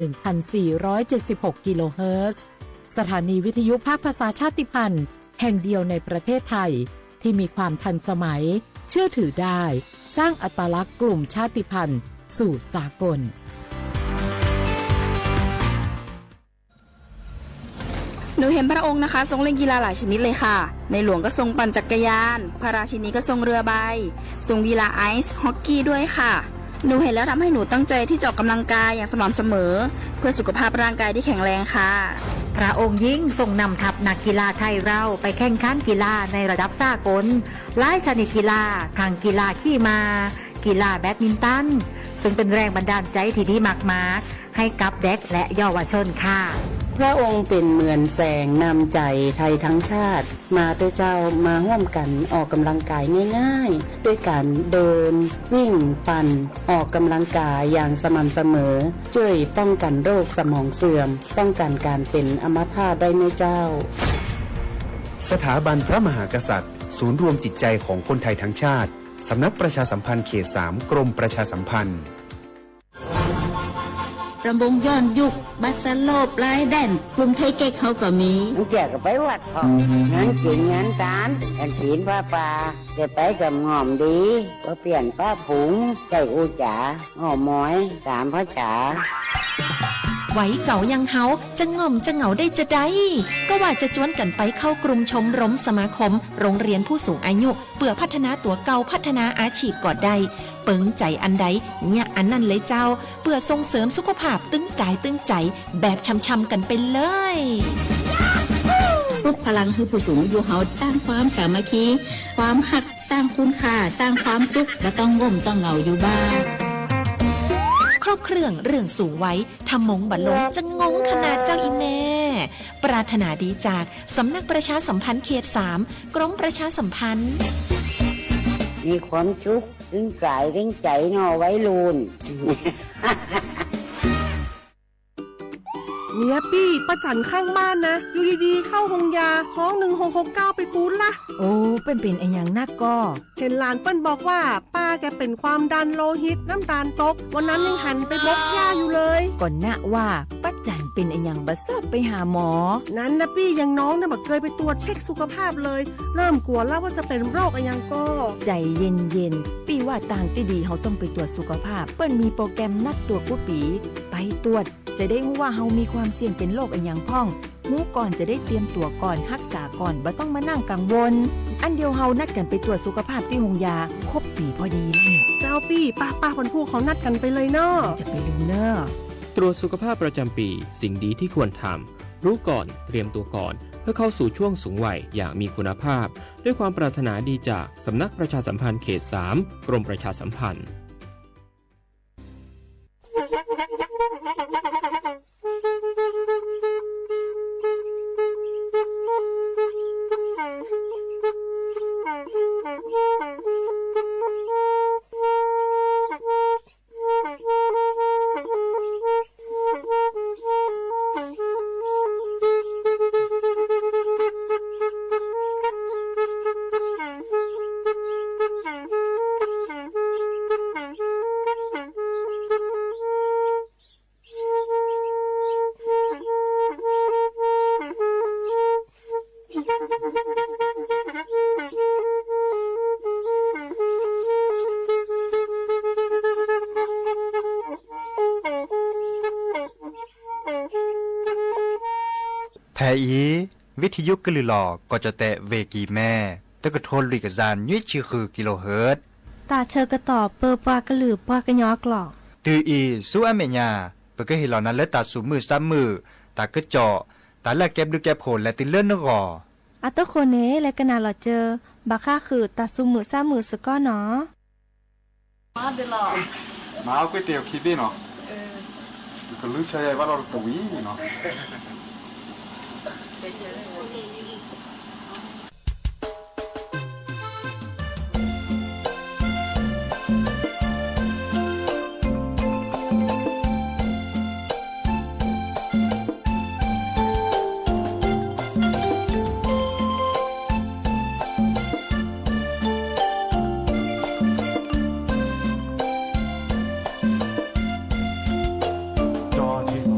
หนึ่งพันสี่ร้อยเจ็ดสิบหกกิโลเฮิรตซ์ สถานีวิทยุภาคภาษาชาติพันธุ์แห่งเดียวในประเทศไทยที่มีความทันสมัย เชื่อถือได้ สร้างอัตลักษณ์กลุ่มชาติพันธุ์สู่สากล หนูเห็นพระองค์นะคะ ทรงเล่นกีฬาหลายชนิดเลยค่ะ ในหลวงก็ทรงปั่นจักรยาน พระราชินีก็ทรงเรือใบ ทรงกีฬาไอซ์ฮอกกี้ด้วยค่ะ หนูเห็นแล้วทำให้หนูตั้งใจที่จะออกกำลังกายอย่างสม่ำเสมอ เพื่อสุขภาพร่างกายที่แข็งแรงค่ะ พระองค์ยิ่งทรงนำทัพนักกีฬาไทยเราไปแข่งขันกีฬาในระดับสากล หลายชนิดกีฬา ทั้งกีฬาขี่ม้า กีฬาแบดมินตัน ซึ่งเป็นแรงบันดาลใจที่ดีมากๆ ให้กับเด็กและเยาวชนค่ะ พระองค์เป็นเหมือนแสงนำใจไทยทั้งชาติ มาเต๊อะเจ้า มาร่วมกันออกกำลังกายง่ายๆ ด้วยการเดิน วิ่ง ปั่น ออกกำลังกายอย่างสม่ำเสมอ ช่วยป้องกันโรคสมองเสื่อม ป้องกันการเป็นอัมพาตได้นะเจ้า สถาบันพระมหากษัตริย์ ศูนย์รวมจิตใจของคนไทยทั้งชาติ สำนักประชาสัมพันธ์เขตสาม กรมประชาสัมพันธ์ รำวงย้อนยุค บัสโลป ลายแดน กลุ่มไทยเก๊กเฮาก็มี เมืองเจียงงานตาน กันศีลผ้าป่า จะไปกับหง่อมดี ก็เปลี่ยนป้าผง ใจอูจ๋า หง่อมมอย สามภาษา วัยเก่าอย่างเฮา จะหง่อมจะเหงาได้จะใด ก็ว่าจะจวนกันไปเข้ากลุ่มชมรมสมาคม โรงเรียนผู้สูงอายุ เปื่อพัฒนาตั๋วเก่า พัฒนาอาชีพก็ได้ เปิงใจ๋อันใด เยียะอันนั้นเลยเจ้า เปื่อส่งเสริมสุขภาพตึงกายตึงใจ๋ แบบช่ำๆ กันไปเลย ปลุกพลังหื้อผู้สูงอายุเฮา สร้างความสามัคคี ความฮัก สร้างคุณค่า สร้างความสุข บ่ต้องง่มต้องเหงาอยู่บ้าน ครบเครื่องเรื่องสูงวัย ถ้ามงบ่ลง จะงงขนาดเจ้าอีแม่ ปรารถนาดีจากสำนักประชาสัมพันธ์เขตสาม กรมประชาสัมพันธ์ มีความสุข ตึงกายตึงใจ๋เนาะ วัยรุ่น เมียปี้ ป้าจั๋นข้างบ้านนะ อยู่ดีๆ เข้าโฮงยา ฮ้อง หนึ่งหกหกเก้า ไปปู๊ดละ โอ้ เปิ้นเป๋นอะหยังนักก่อ เห็นหลานเปิ้นบอกว่า ป้าแกเป็นความดันโลหิต น้ำตาลตก วันนั้นยังหันไปบกหญ้าอยู่เลย ก่อนนะว่า ป้าจั๋นเป๋นอะหยังบ่ชอบไปหาหมอ นั้นนะปี้ อย่างน้องเนี่ยบ่เคยไปตรวจเช็คสุขภาพเลย เริ่มกลัวแล้วว่าจะเป็นโรคอะหยังก่อ ใจ๋เย็นๆ ปี้ว่าตางตี้ดีเฮาต้องไปตรวจสุขภาพ เปิ้นมีโปรแกรมนัดตรวจกู้ปี๋ ไปตรวจ จะได้ฮู้ว่าเฮามีความเสี่ยงเป็นโรคอะหยังพ่อง ฮู้ก่อนจะได้เตรียมตั๋วก่อน ฮักษาก่อน บ่ต้องมานั่งกังวล อั้นเดี๋ยวเฮานัดกั๋นไปตรวจสุขภาพตี้โฮงยา ครบปี๋พอดีนั่น เจ้าปี้ ป้าๆ วันพูกเฮานัดกั๋นไปเลยเนาะ จะไปลืมเน่อ ตรวจสุขภาพประจำปี สิ่งดีที่ควรทำ รู้ก่อน เตรียมตัวก่อน เพื่อเข้าสู่ช่วงสูงวัยอย่างมีคุณภาพ ด้วยความปรารถนาดีจากสำนักประชาสัมพันธ์เขตสาม กรมประชาสัมพันธ์ ဖဲအံၤ ဝံထယုကလုာ်လီၤ ကီၢ်ကၠီၣ်တဲၣ် ဝ့ၢ်ကံၢ်မဲ တကထိလွံၢ်ကယၤနွံဆံဃုကံလိၣ်ဟၢၣ် တၢ်ဆၢကတီၢ်ပၢပှၤကလုာ်ပှၤကညီအကျိာ် တုၤအံၤဆူအမဲာ်ညါ ပကဟ့ၣ်လီၤနၤလၢတၢ်သူၣ်မုာ်သးမုာ် တၢ်ကစီၣ် တၢ်လၢအကဲဘျုးကဲဖှိၣ်လဲၤတုၤလၢနဂီၢ် အတဃိန့ၣ် လဲၤကနၣ်လီၤစၢၤ ဘၣ်ဃးဃုာ်တၢ်သူၣ်မုာ်သးမုာ်စ့ၢ်ကီးနီၤ မၤကွ့တ့ၢ်အခံဘ့ၣ်နီၤ ကလုၢ်ဆၢယၤဘၣ်လီၤတပူၤဝံၤနီၤ ဒီး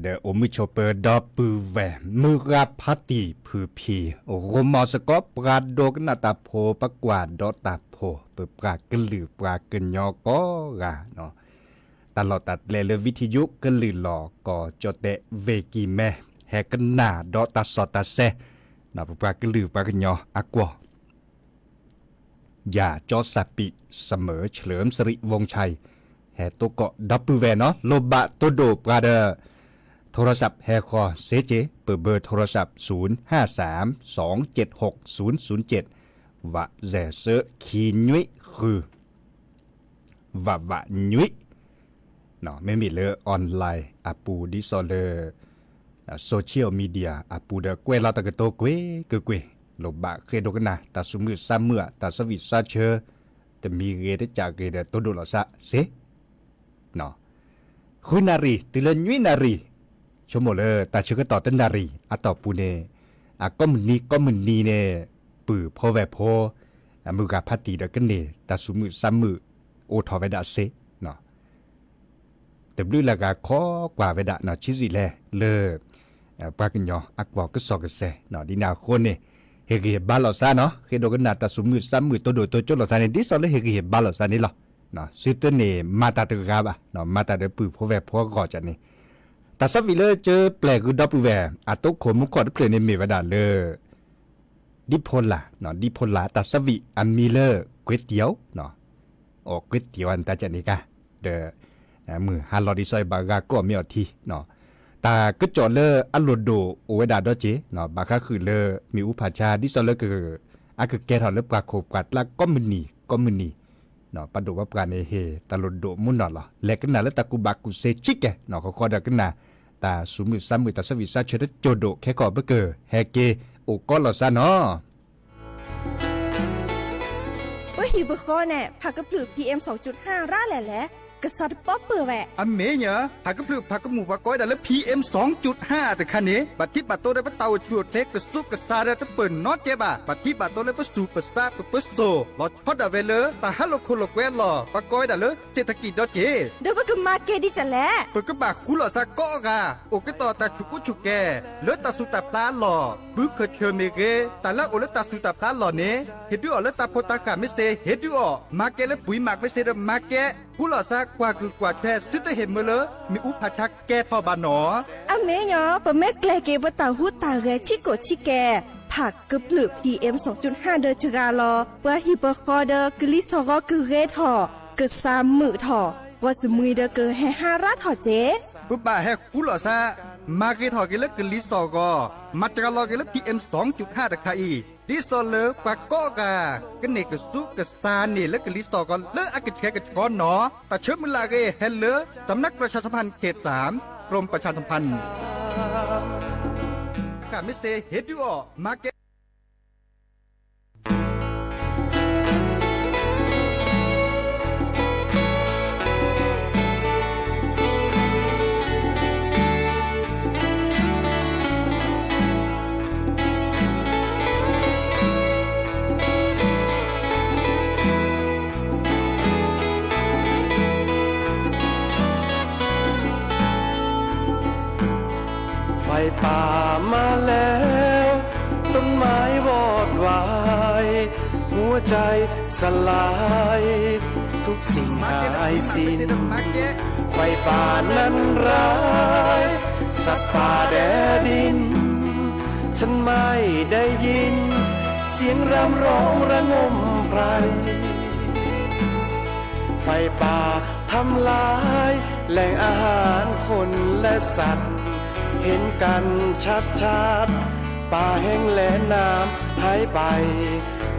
ဒီးအိၣ်မုာ်ဆိးပၢၤဒီပုၢ်ဝဲၢ် မုၢ်ဂၤဖါတံၢ်ဖုဖံ ရိမီၤစ့ၢ်ကီး ပှၤဒိကနၣ်တၢ်ဖိ ပှၤကွၢ်ဒီးတၢ်ဖိ ပပှၤကလုာ်ပှၤကညီကိးဂၤ, တၢ်လီၢ်တၢ်ကျဲလၢ ဝံထံယိကလုာ်လီၤ ကီၢ်ကၠီၣ်တဲၣ် ဝ့ၢ်ကံၢ်မဲ ဟဲကနၣ်ဒီးတၢ်စီတၢ်ဆှံ, ပပှၤကလုာ်ပှၤကညီအကွီၢ် ယၤကၠီစၢ်ပံး စမၢၢ် เฉลิมสิริวงศ์ชัย ဟဲတိၢ်ကီၢ်ဒီပုၢ်ဝဲၢ်နီၤ လိၣ်ဘၣ်တိၢ်ဒိၣ်ပှၤဒီး โทรศัพท์ ဟဲဃီၤစ့ၢ်ကီး ပဘၢ โทรศัพท์ ศูนย์ห้าสาม สองเจ็ดหก ศูนย์ศูนย์เจ็ด ဝးစဲးဆၢ ခံနွံဃု ဝးဝးနွံ မ့မ့ၢ်လၢ online အပူၤ ဒ်သိးလၢ social media အပူၤဒီး ကွဲးလီၤတၢ်ကတိၤကွ့ၢ်ကွ့ၢ်ကွ့ၢ်, လိၣ်ဘၣ်ဃ့ဒိကနၣ် တၢ်သူၣ်မုာ်သးမုာ် တၢ်သးဝံၣ်သးဆၢ တမံၤဂ့ၤတကးဂ့ၤဒီး တိၢ်ဒိၣ်လီၤသးစ့ၢ် ဃုနၣ်ရံၣ် တုၤလၢနွံနၣ်ရံၣ်, ဆိကမိၣ်လၢတၢ်ဆၢကတီၢ်တနၣ်ရံၣ်အတီၢ်ပူၤန့ၣ် အကိးမုၢ်နံၤကိးမုၢ်နံၤန့ၣ် ပုၢ်ဖိဝဲၢ်ဖိ မုၢ်ဂၤဖါတံၢ်ဒီးကန့ၢ် တၢ်သူၣ်မုာ်သးမုာ် အိၣ်ထီၣ်ဝဲဒၣ်စ့ၢ် တဘျုးလၢ်ဂၤခိးကွၢ်ဝဲဒၣ် ဆံးစံးလဲၣ်လၢ ပှၤကညီအကွီၢ်ကစီၣ်ကစဲး ဒ်န့ၣ်အဃိန့ၣ် ဟ့ၣ်ဂံၢ်ဟ့ၣ်ဘါလိာ်သးနီၤ ဃ့ဒိကနၣ်တၢ်သူၣ်မုာ်သးမုာ် တိၢ်ဒိၣ်တိၢ်ကၠိလိာ်သးန့ၣ် ဒ်သိးလၢဟ့ၣ်ဂံၢ်ဟ့ၣ်ဘါလိာ်သးန့ၣ်လီၤ. သုတန့ၢ်မၤတၢ်တဂၤဘၣ် မၤတၢ်ဒီးပုၢ်ဖိဝဲၢ်ဖိအဂီၢ်န့ၣ် တၢ်သးဝံၣ်လၢကၢပျဲၢ်ဂုၤဒီပုၢ်ဝဲၢ် အတိခိၣ်မူခိၣ်တဖျၢၣ်န့ၣ်မ့ၢ်ဝဲဒၣ်လၢ ဒံဖိလာ်, ဒံဖိလာ် တၢ်သးဝံၣ်အမံၤလၢ ကွ့တံၢ် အီၣ်ကွ့တံၢ်အီၤန့ၣ် တၢ်ကန့ၣ်ကါ ဒီး မုၢ်ဟါလီၤဒ်သိးဘၣ်ဂၤကိးမ့ၢ်အီၤထံ တၢ်ကစီၣ်လၢအလိၣ်ဒိၣ်အိၣ်ဝဲဒၣ်ဒီးက့ၤ ဘၣ်ဃးဃုာ်လၢမ့ၣ်အူဖးဆါ ဒ်သိးလၢ အကကဲထီၣ်လၢပှၤခိၣ်ပှၤကျါကိးမုၢ်နံၤကိးမုၢ်နံၤ ပှၤဒိၣ်ပှၤပှၢ်န့ၣ် ဟ့ၣ်တၢ်လိၣ်ဒိၣ်မူနီၢ်လီၤ. လဲၤကနၣ်လၢတၢ်ကူၣ်ဘၣ်ကူၣ်သ့ဆံးကဲ ဃီဃီဒီးကနၣ် တၢ်သူၣ်မုာ်သးမုာ် တၢ်သးဝံၣ်သးဆၢတကၠိၤဒိၣ်ခဲကီၢ် ပကဟဲက့ၤအိၣ်ကီးလိာ်သးနီၤ ပဟံၣ်ပဃီန့ၣ် ဖးကဖျုး PM စူၣ်ဟၣ် ရၤလဲၣ်လဲၣ် ကစၢ်တပီပၢၢ်ဝဲ. အမ့ၢ်ညီ ဖးကဖျုးဖးကမူၣ်ပှၤကိးဝဲဒၣ်လၢ PM စူၣ်ဟၣ်တခါန့ၣ် ဘၣ်ထံးဘၣ်တိၢ်ဒီးပတၢ်အိၣ်ဆူၣ်အိၣ်ချ့ ကစူၢ်ကစၢ်ဒီးတပၢၢ်နီတကဲဘၣ်. ဘၣ်ထံးဘၣ်တိၢ်လၢပသူၣ်ပသးပပၢၤစိၤ လီၤဆီဒၣ်ဝဲလၢ တၢ်ဟးလိာ်ခိၣ်လိာ်ကွဲအလီၢ် ပှၤကိးဝဲဒၣ်လၢ เศรษฐกิจ ဒီးက့ၤ ဒီးပကမၤကဲဒ်လဲၣ် ပကဘၣ်ဃူလိာ်သးကိးဂၤ အိၣ်ကတီၢ်တၢ်ဆူးကူဆူၣ်ကဲ လၢတၢ်သူၣ်တၢ်ဖျးအလီၢ် ဘုခၢၣ်ဆၢၣ်မ့ၢ်ဂ့ၤ တၢ်လၢအအိၣ်လၢတၢ်သူၣ်တၢ်ဖျးအလီၢ်န့ၣ် ဟ့ၣ်ဒုးအီၤလၢတၢ်ဖိတၢ်ဃၢ်မ့ၢ်စ့ၢ် ဟ့ၣ်ဒုးအီၤ မၤကဲလၢပှံၤမးမ့ၢ်စ့ၢ်ဒီးမၤကဲ ဃူလိာ်သးကွၢ်ကုၢ်ကွၢ်ထွဲ သုတဟ့ၣ်မၢလၢ မ့ၣ်အူဖးဆါကဲထီၣ်ဘၣ်နီၤ. အမ့ၢ်ညီ ပမ့ၢ်ကျဲၤက့ၤပတၢ်ဟူးတၢ်ဂဲၤဆံးကိာ်ဆံးကဲ ဖးကဖျုး PM စူၣ်ဟၣ် ဒီးစှၤလီၤ ပှၤဟံၣ်ပဃီဒီးကလံၤစှီၤဂီၤကဂ့ၤထီၣ် ကစၢ်မုာ်ထီၣ် ပှၤစမှံၤဒီးကဟဲဟါရၤထီၣ်က့ ပဘၣ်ဟဲဃူလိာ်သး မၤဂ့ၤထီၣ်က့ၤလၢကလံၤစှီၤဂီၤ မၤစှၤလီၤက့ၤလၢ PM စူၣ်ဟၣ် တခါအံၤ ဒ်သိးလၢပှၤကိးဂၤ ကန့ၢ်ကစူၢ်ကစၢ်န့ၣ်လၢကလံၤစှီၤဂီၤလၢအကဆှဲကဆှီနီၤ တၢ်ဆၢမုၢ်လၢ်အဂ့ၢ်ဟဲလၢ สำนักประชาสัมพันธ์เขตสาม กรมประชาสัมพันธ์ ဃၣ်မ့ၢ်စ့ၢ်ဟ့ၣ်ဒုးအီၤ မၤကဲ ไฟป่ามาแล้ว ต้นไม้วอดวาย หัวใจสลาย ทุกสิ่งหายสิ้น ไฟป่านั้นร้าย สัตว์ป่าแดดิน ฉันไม่ได้ยิน เสียงรำร้องระงมไพร ไฟป่าทำลายแหล่งอาหารคนและสัตว์ เห็นกันชัดๆ ป่าแห้งแล้งน้ำหายไป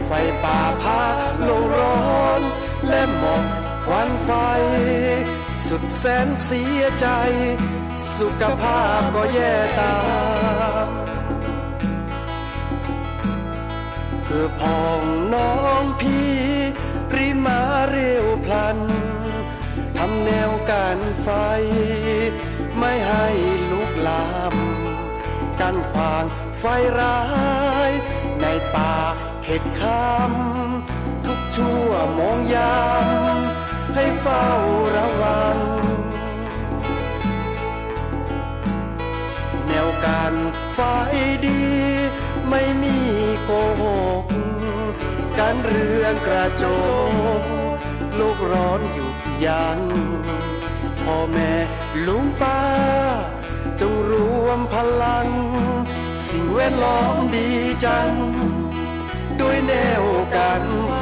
ไฟป่าพาโลกร้อนและหมอกควันไฟ สุดแสนเสียใจ สุขภาพก็แย่ตาม เพื่อพ้องน้องพี่ รีบมาเร็วพลัน ทำแนวกันไฟ ไม่ให้ลุกลาม กั้นขวางไฟร้าย ในป่าเข็ดคาม ทุกชั่วโมงยาม ให้เฝ้าระวัง เ การไฟดีไม่มีโกหก การเรือนกระจก โลกร้อนหยุดยั้ง พ่อแม่ลุงป้า จงรวมพลัง สิ่งแวดล้อมดีจัง ด้วยแนวกันไฟ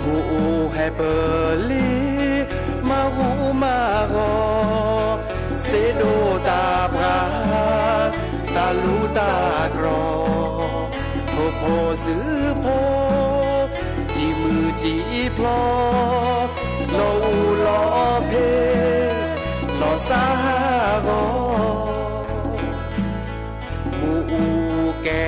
မ့ၣ်အူဟဲပလံၤ မၤဟူးမၤဂီၤ စ့ဒိၣ်တၢ်ပှၢ် တၢ်လူၢ်တၢ်ကြီၢ် ထိၣ်ဖိစုဖိ စံးမုၢ်စံးဖျီ လီၤအူလီၤဖ့ လီၤစၢ်ဟးဂီၤ မ့ၣ်အူကဲ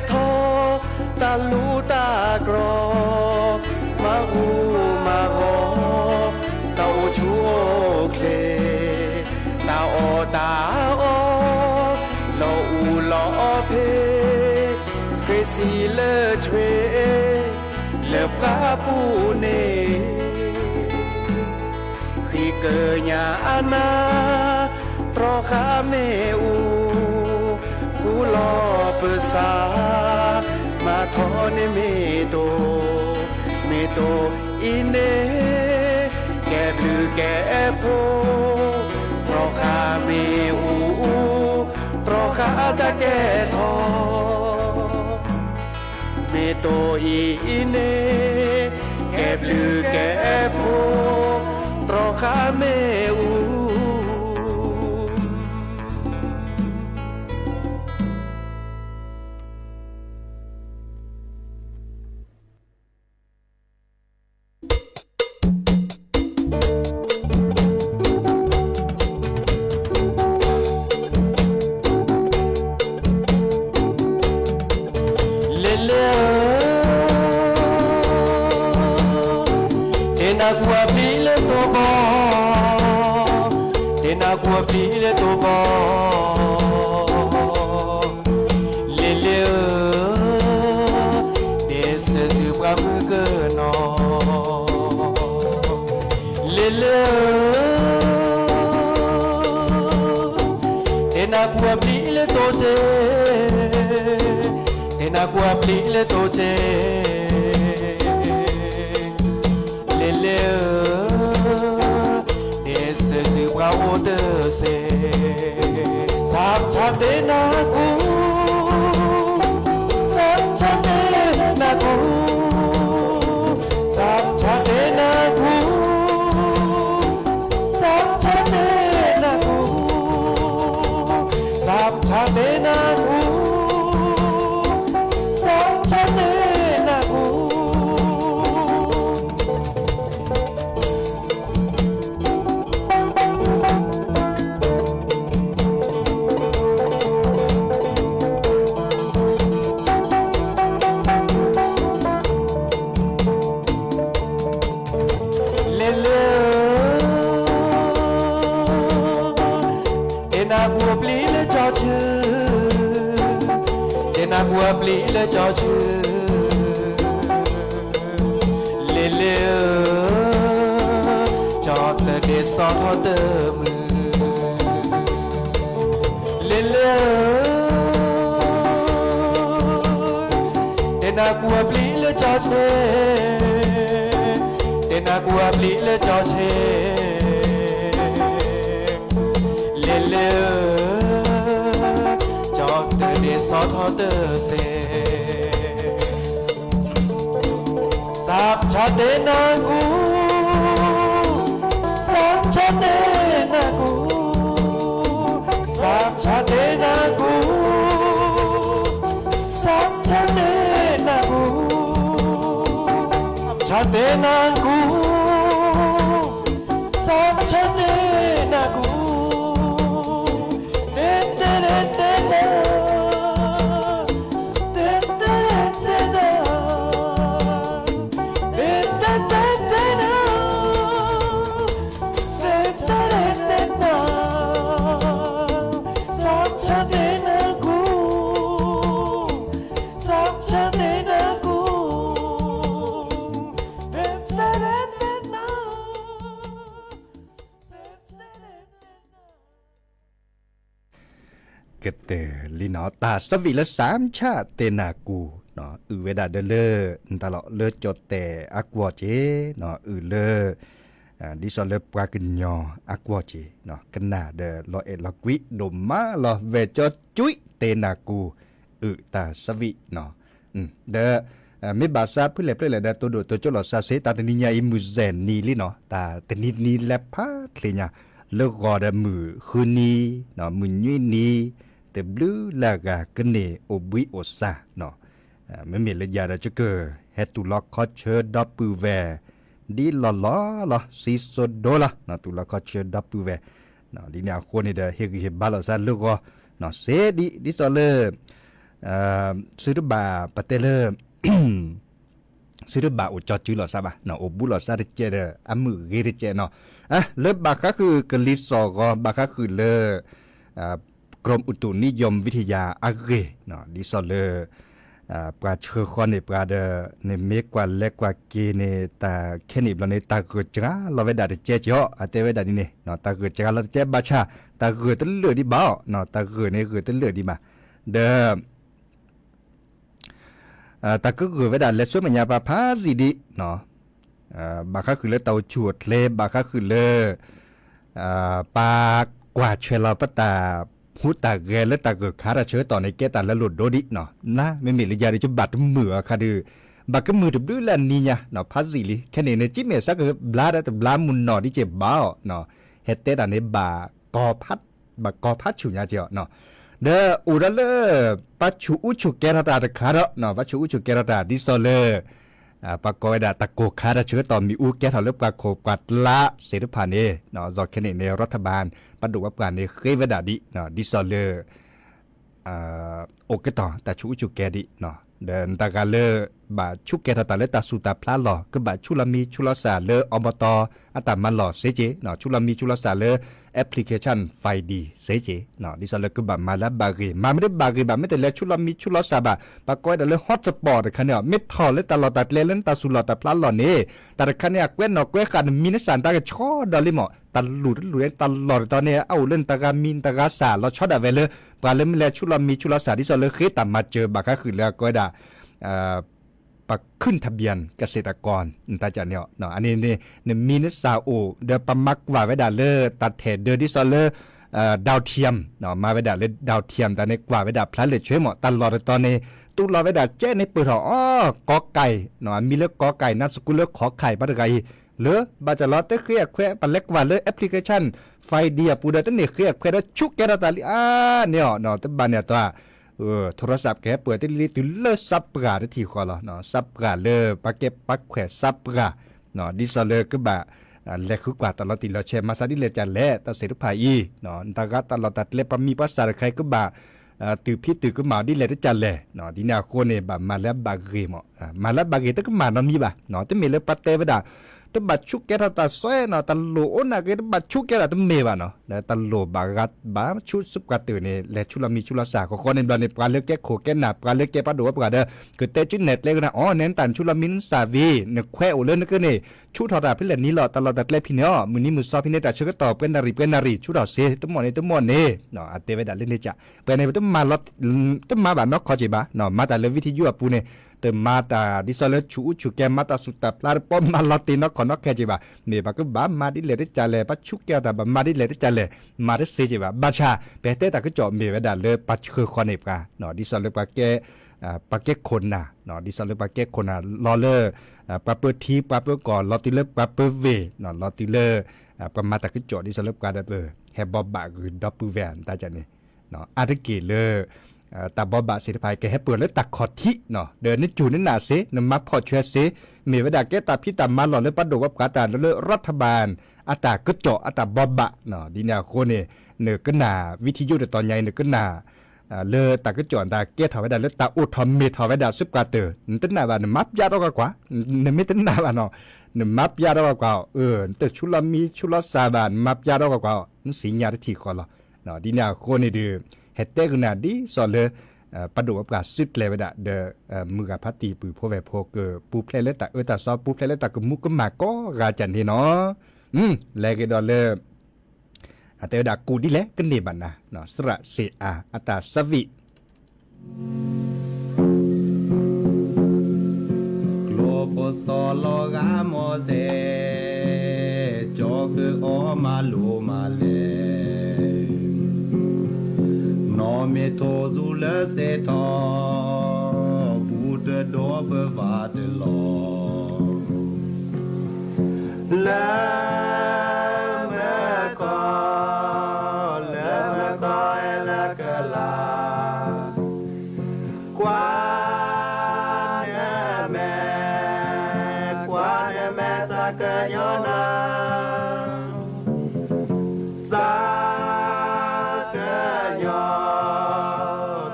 ထီၣ် တၢ်လူၢ်တၢ်ကြီၢ် မၤဟူးမၤဂီၤ တၢ်အိၣ်ဆူၣ်အိၣ်ချ့ တၢ်အီၣ်တၢ်အီ လီၤအူလီၤဖ့ ဃ့စံးလၢဆွ့ လၢပှၢ်ပူၤန့ၣ် ဃ့ကညးအနၢ် တြီဃာ်မ့ၣ်အူ ဃူလီၤပစၢ် မၤထီၣ်န့ၢ်မ့ၢ်တိၢ် မ့ၢ်တိၢ်အံၤန့ၣ် ကဲဘျုးကဲဖှိၣ် တြီဃာ်မ့ၣ်အူ တြီဃာ်တၢ်ကဲထီၣ် မ့ၢ်တိၢ်အံၤန့ၣ် ကဲဘျုးကဲဖှိၣ် တြီဃာ်မ့ၣ်အူ လဲၤလဲၤဧၢ, တဲနၢ်ကူအပျံၤလၢတိၢ်ဘီ, တဲနၢ်ကူအပျံၤလၢတိၢ်ဘီ, လဲၤလဲၤဧၢ, တဲစၢၤသုပှၤမုၣ်ကနီၤ လဲၤလဲၤဧၢ, တဲနၢ်ကူအပျံၤလၢတိၢ်စဲ, တဲနၢ်ကူအပျံၤလၢတိၢ်စဲ, လဲၤလဲၤဧၢ, တဲစၢၤသုပှၤအိၣ်တစဲး, စးဖဆါတဲနၢ်ကူ စးဖဆါတဲနၢ်ကူ, စးဖဆါတဲနၢ်ကူ, စးဖဆါတဲနၢ်ကူ, စးဖဆါတဲနၢ်ကူ, စးဖဆါတဲနၢ်ကူ လဲၤလဲၤဧၢ, တဲနၢ်ကူအပျံၤလၢကၠီဆၢ, တဲနၢ်ကူအပျံၤလၢကၠီဆၢ, လဲၤလဲၤဧၢ, ကၠီသဒဲစီထီၣ်တမုာ် လဲၤလဲၤဧၢ, တဲနၢ်ကူအပျံၤလၢကၠီဆဲ, တဲနၢ်ကူအပျံၤလၢကၠီဆဲ, လဲၤလဲၤဧၢ, ကၠီသဒဲစီထီၣ်တစဲး စးဖဆါတဲနၢ်ကူ, စးဖဆါတဲနၢ်ကူ, စးဖဆါတဲနၢ်ကူ, စးဖဆါတဲနၢ်ကူ, စးဖဆါတဲနၢ်ကူ, စးဖဆါတဲနၢ်ကူ, တဲတဲတဲတဲတဲ တဲတဲတဲတဲတဲ ကတၢၢ်လံနီၤ တၢ်ဆၢဝံၣ်လၢ စၣ်ဆၣ် တ့ၢ်နၢ်ကူၣ် အုၣ်ဝဲဒၣ်ဒီးလၢ နတၢ်လီၢ်လၢကၠီၣ်တဲၣ်အကွီၢ်က့ၤ အုၣ်လၢ ဒ်သိးလၢပှၤကညီအကွီၢ်က့ၤ ကနၣ်ဒီးလီၤအဲၣ်လီၤကွံဒိၣ်မးလီၤ ဝဲၢ်ကၠီကွံ တ့ၢ်နၢ်ကူၣ် အုၣ်တၢ်ဆၢဝံၣ် ဒီး မ့ၢ်ဘၣ်ဆၣ်ဖုလဲၣ်ဖျၢၣ်လဲၣ်ဒီး တိဒိၣ်တိကၠိလီၤစၢ်စ့ တၢ်တနံၤညါအံၤ မုၢ်စဲၣ်နံၤလံနီၤ တၢ်တနံၤတနံၤလဲၤဖးချ့ညါ လၢဂီၤဒီးမုၢ်ဃုနံၤ မုၢ်နွံနံၤ တဘျုးလၢအဂၤကန့ၢ်အိၣ်ဘှံးအိၣ်စၢ်နီၤ မ့မ့ၢ်လၢယၤဒီး ယကဟဲတူၢ်လီၤခီဆၢဒီပုၢ်ဝဲၢ် ဒ်လီၢ်လီၢ်လီၤ စံၣ်စိၤဒိလီၤ တူၢ်လီၤခီဆၢဒီပုၢ်ဝဲၢ် ဒ်န့ၣ်အဃိန့ၣ်ဒီး ဟ့ၣ်ဂံၢ်ဟ့ၣ်ဘါလိာ်သးလၢဂီၤ စ့ဒ် ဒ်သိးလၢ သုတဘၣ်ပတဲလၢ သုတဘၣ်အိၣ်ကၠီစုလိာ်သးဘၣ် အိၣ်ဘူးလိာ်သးတကဲးဒီး အမုၢ်ဂ့ၤတကဲးနီၤ လၢဘၣ်ဃးဃုာ်ကလံၤစိးဂီၤ ဘၣ်ဃးဃုာ်လၢ กรมอุตุนิยมวิทยา အဂ့ၢ် ဒ်သိးလၢ ပှၤဆှၢဃီန့ၢ်ပှၤဒီး န့ၣ်မ့ၢ်ကွၢ်လဲၤကွၢ်က့ၤန့ၣ် တၢ်ခဲန့ၣ်ဘျီန့ၣ် တၢ်ဂၢၢ်စှၤလီၤဝဲဒၣ်တကဲက့ၤအီၤ အတဲဝဲဒၣ်ဒ်န့ၣ် တၢ်ဂၢၢ်စှၤလီၤတကဲဘၣ်ဆၣ် တၢ်ဂၢၢ်တလၢာ်ဒံးဘၣ်အီၤ တၢ်ဂၢၢ်န့ၣ်ဂၢၢ်တလၢာ်ဒံးဘၣ် ဒီး တၢ်ကဂၢၢ်ဝဲဒၣ်လဲၤဆူမဲာ်ညါပှၤဖးယံာ်ဒံး ဘၣ်ဃးဃုာ်လၢတၢ်အိၣ်ဆူၣ်အိၣ်ချ့ ဘၣ်ဃးဃုာ်လၢ ပှၤကွၢ်ဆွဲလီၤပတၢ်ဟူးတၢ်ဂဲၤလၢတၢ်ဂၢၢ်ခါတၢ်ဆၢကတီၢ်န့ၣ် ကဲတၢ်လၢလိၣ်ဒိဒံးနီၤ မ့မ့ၢ်လၢယၤဒီး ယဘၣ်တမုာ်အခါဒီး ဘၣ်ကမုာ်တဘျုးလၢအနံၤညါ ဖးယံာ်လံ ခဲန့ၣ်န့ၣ် ကမ့ၢ်စးကဘျါဒီး တဘျါမုၢ်နီၢ်ဒ်က့ၤဘၣ်အီၤ ဟဲတဲတၢ်န့ၣ် ဘၣ်ကီဖးဆူၣ်ညါက့ၤအီၤ ဒီးအိၣ်ဒီးလၢ ပှၤဆူၣ်အူဆူၣ်ကဲထီၣ်တၢ်တခါဒီး ပှၤဆူၣ်အူဆူၣ်ကဲထီၣ်တၢ် ဒ်သိးလၢ ပှၤကိးဝဲဒၣ်တၢ်ကိၢ်ခါတၢ်ဆၢကတီၢ်မ့ၣ်အူကဲထီၣ်လၢပှၤခိၣ်ပှၤကျါသ့ၣ်တဖၣ်န့ၣ် ဒီးခဲန့ၣ်န့ၣ် ရၤထဘၣ် ပှၤဒိၣ်ဝဲပှၤန့ၣ်ဃ့ဝဲဒၣ်ဒ် ဒ်သိးလၢ အိၣ်ကတီၢ်တၢ်ဆူၣ်အူဆူၣ်ကဲဒံး ဒီးနတဂၤလၢ ဘၣ်ဆူၣ်ကဲထီၣ်တၢ်လၢတၢ်ဆူၣ်တၢ်ဖျါလီၢ် ကဘၣ်ဆူၣ်လီၤမံဆူၣ်လီၤစၢ်လၢ အဘတီအတၢ်မၤလီၢ်စ့က့ၤ ဆူၣ်လီၤမံဆူၣ်လီၤစၢ်လၢ application Find စ့က့ၤ ဒ်သိးလၢကဘၣ်မၤလၢအဘၣ်ဂ့ၤ မၤမ့ၢ်တဘၣ်ဂ့ၤဘၣ် မ့ၢ်တလဲၤဆူၣ်လီၤမံဆူၣ်လီၤစၢ်ဘၣ် ပှၤကိးဝဲဒၣ်လၢ hotspot တခါန့ၣ် မ့ၢ်ထီၣ်လၢတၢ်လီၢ်တၢ်ကျဲလၢနတၢ်ဆူၣ်လီၢ်တၢ်ဖျါလီၢ်န့ၣ် တၢ်တခါန့ၣ် အကွဲးနီၣ်ကွဲးဃာ်နမံနစၢ်တၢ်ကဆီဒီးလံမး တၢ်လူၢ်တလူၢ်န့ၣ် တၢ်လီၢ်တတီၤန့ၣ် အအိၣ်လၢနတဂၤမံနတဂၤစၢ်လီၤဆီဒၣ်ဝဲလၢ ပှၤလၢမ့ၢ်လဲၤဆူၣ်လီၤမံဆူၣ်လီၤစၢ် ဒ်သိးလၢဃ့တၢ်မၤစၢၤဘၣ်ဃးဃုာ်လၢအကိးဝဲဒၣ် ပှၤ ขึ้นทะเบียนเกษตรกร နတၢ်ကန့ၣ် အန့ၣ်န့ၣ် နမံနစၢ်အိၣ် ဒီးပမၤကွၢ်ဝဲဒၣ်လၢတၢ်ထဲၣ်ဒၢ ဒ်သိးလၢ ดาวเทียม မၤဝဲဒၣ်လၢ ดาวเทียม တၢ်န့ၣ်ကွၢ်ဝဲဒၣ်ဖျါလဲၣ်ဆွဲမး တၢ်လီၢ်တတီၤန့ၣ် တူၢ်လိာ်ဝဲဒၣ်ကဲန့ၣ်ပၢၢ်ထီၣ်အီၤ ก.ไก่ အမံၤလၢ ก.ไก่ นามสกุลလၢ ข.ไข่ ပှၤတဂၤအံၤ လၢဘၣ်စၢ်လီၤတဃ့အခွဲး ပလဲၤကွၢ်လၢ application Find အပူၤဒီး တန့ၢ်ဃ့အခွဲးဒီး ဆူၣ်ကဲထီၣ်တၢ်လံ အါန့ၢ်အီၤ တဘၣ်န့ၣ်အတီၢ် ထိရစးကဟဲပၢၢ်တ့ၢ်လံတုၤလၢစးပှၢ်တထံၣ်ဃီလီၤ. စးပှၢ်လၢပှၤကဲပှၤခွဲးစးပှၢ် ဒ်သိးလၢကဘၣ် လဲၤဃုကွၢ်တၢ်လီၤတံၢ်လီၤဆဲး မၤသးဒ်လဲၣ်ကလဲၣ် တၢ်သ့ၣ်တဖၣ်အံၤ တၢ်ဂၤတၢ်လီၢ်တၢ်ကျဲပှၤမံၤပှၤစၢ်တခါအံၤကဘၣ် တုၤဖံးတုၤကမၣ်ဒ်လဲၣ်တကလဲၣ် ဒ်န့ၣ်အဃိန့ၣ် ဘၣ်မၤလၢအဘၣ်ဂ့ၤမး မၤလၢအဘၣ်ဂ့ၤတကမၣ်နီတမံၤဘၣ် တမ့ၢ်လၢပှၤတဲဝဲဒၣ် တဘၣ်ဆူၣ်ကဲထီၣ်တၢ်စွဲနီၤ တၢ်လိၣ်အိၣ်နာ်က့ တဘၣ်ဆူၣ်ကဲထီၣ်တမ့ၢ်ဘၣ်နီၤ တၢ်လိၣ်ဘၣ်ဂၤဘၣ်ဆူၣ်စူးပှၤတၢၢ်န့ၣ် လဲၤဆူၣ်လီၤမံဆူၣ်လီၤစၢ် ဃီဃီန့ၣ်ဘျီန့ၣ် ပှၤလၢကဲခိၣ်ကဲနၢ် ပှၤလၢကဲပှၤဒိၣ်ဝဲပှၤဒီး ကတဲကၠူနဲၣ်ကျဲကနၣ် အီၤ နဲနတၢ်ဆူၣ်လီၤမံနစၢ်ဝံၤ နခွဲးအိၣ်လၢနကန့ၣ် ဆူၣ်ထီၣ်တၢ်ဖဲလဲၣ်နံၤလီၤ တၢ်လီၢ်တၢ်ကျဲဖဲန့ၣ်အီၤ မုၢ်နံၤမုၢ်သီဖဲန့ၣ် တၢ်ဆၢကတီၢ်ပှဲၤနၣ်ရံၣ်ပှဲၤနၣ်ရံၣ် ဆူၣ်ထီၣ်စ့ တမီၢ်န့ၣ်တမီၢ်န့ၣ် အတဲဝဲဒၣ်လၢန့ၣ်က ပှဲၤန့ၣ် တမၤဘၣ်နီၢ်ခီက့ၤဘၣ် မၤတၢ်လၢ video အပူၤန့ၣ် တမၤတၢ်ဒ်သိးလၢဆူၣ်အူဆူၣ်ကဲ မၤတၢ်ဆူၣ်တၢ်ဖျါတပီၢ် မၤလီၤတ့ၢ်နီၢ်ခီနီၢ်ခဲက့ၤဘၣ် မ့ၢ်ဘၣ်ကဘၣ်မၤဒ်လဲၣ်တကလဲၣ် ပှၤဆူၣ်ကဲအီၤတၢ်ဘၣ်မၤဒ်လဲၣ်တကလဲၣ် မၤတသ့က့ၤဘၣ် ဘၣ်ဆၣ် ပဟဲတဲတၢ်ကစီၣ်မ့ၢ်ဝဲဒၣ်လၢပှၤဆှၢဃီန့ၢ်ပှၤ ဒ်သိးလၢပှၤကဲ ပှၤကဲခိၣ်နၢ် ဒ်သိးလၢပှၤကဲခိၣ်နၢ် လီၤလၢ ပှၤပၢထံပှၤပၢကီၢ် လီၤတုၤလၢပှၤပၢဝ့ၢ် လီၤတုၤလၢ ပှၤမၤတၢ်ကစီၣ်ဒ်သိးလၢပှၤဒီးပ ဟဲဘီဘၣ်ဂ့ၤဒီပုၢ်ဝဲၢ် တၢ်ကန့ၣ် အါတက့ၢ်လၢ တၢ်ဘီဘၣ်သ့ၣ်တဖၣ် ကဟဲပၢၢ်လၢတၢ်ခီၣ်ထံး ဒီးနကၠူၤနနၢ်စ့ နမၤဖီၣ်ဆွဲစ့ မ့ၢ်ဝဲဒၣ်ကဲတၢ်ဖံးတၢ်မၤလီၢ်လၢပှၤဒိၣ်ဝဲပှၤတၢ်လၢ ရၤထဘၣ် အတၢ်ကစီၣ်အတၢ်ဘီဘၣ် ဒ်န့ၣ်အဃိန့ၣ် နကနၣ် video တတီၤညါအံၤ နကနၣ် လၢတၢ်ကစီၣ်တၢ်ကဲထီၣ်ဝဲဒၣ်လၢတၢ်အိၣ်ထီၣ်မ့ၢ်ထီၣ်ဝဲဒၣ်စ့ပှၤတၢၢ် နတနၢ်ဘၣ် နမၤပျးထီၣ်ကွၢ်ကွၢ် နမ့ၢ်တနၢ်ဘၣ်နီၤ နမၤပျးထီၣ်ကွၢ်ကွၢ် နတဆူၣ်လီၤမံဆူၣ်လီၤစၢ်ဘၣ် နမၤပျးထီၣ်ကွၢ်ကွၢ် နသ့ၣ်ညါတထံၣ်ဃီလီၤ. ဒ်န့ၣ်အဃိန့ၣ်ဒီး ဟဲတဲကနၣ်ဒ်သိးလၢ ပှၤဒိၣ်ဝဲပှၤစုကျဲၤဝဲဒၣ်ဒီး မုၢ်ဂၤဖါတံၢ်ပုၢ်ဖိဝဲၢ်ဖိကပူၤဖျဲးလၢတၢ်အၢတၢ်သီ ပူၤဖျဲးလၢတၢ်ကမူကမၣ်ကိးဂၤကန့ၣ်နီၤ လဲၤက့ၤဒီးလၢ အတဲဝဲဒၣ်ကူၣ်ဒ်လဲၣ်ကန့ၢ်ဘၣ်နၤ, စရၣ်စ့ၣ်အၤ အတၢ်ဆၢသံၣ် ကျိဖိစီၤလီၤဂာ်မီၤစဲး, ကၠီၤကအီမၤလိမၤလဲၣ်, နီၢ်မ့ၢ်ထိၣ်သူလၢစဲးထီၣ်, ပူၤတဒိးပဝးတလီၤ, လၢမခီ, လၢမခီအဲၣ်လၢကလၤ ကွၢ်နမဲာ်, ကွၢ်နမဲာ်သးကညီၤနၤ, သးကညီၤ,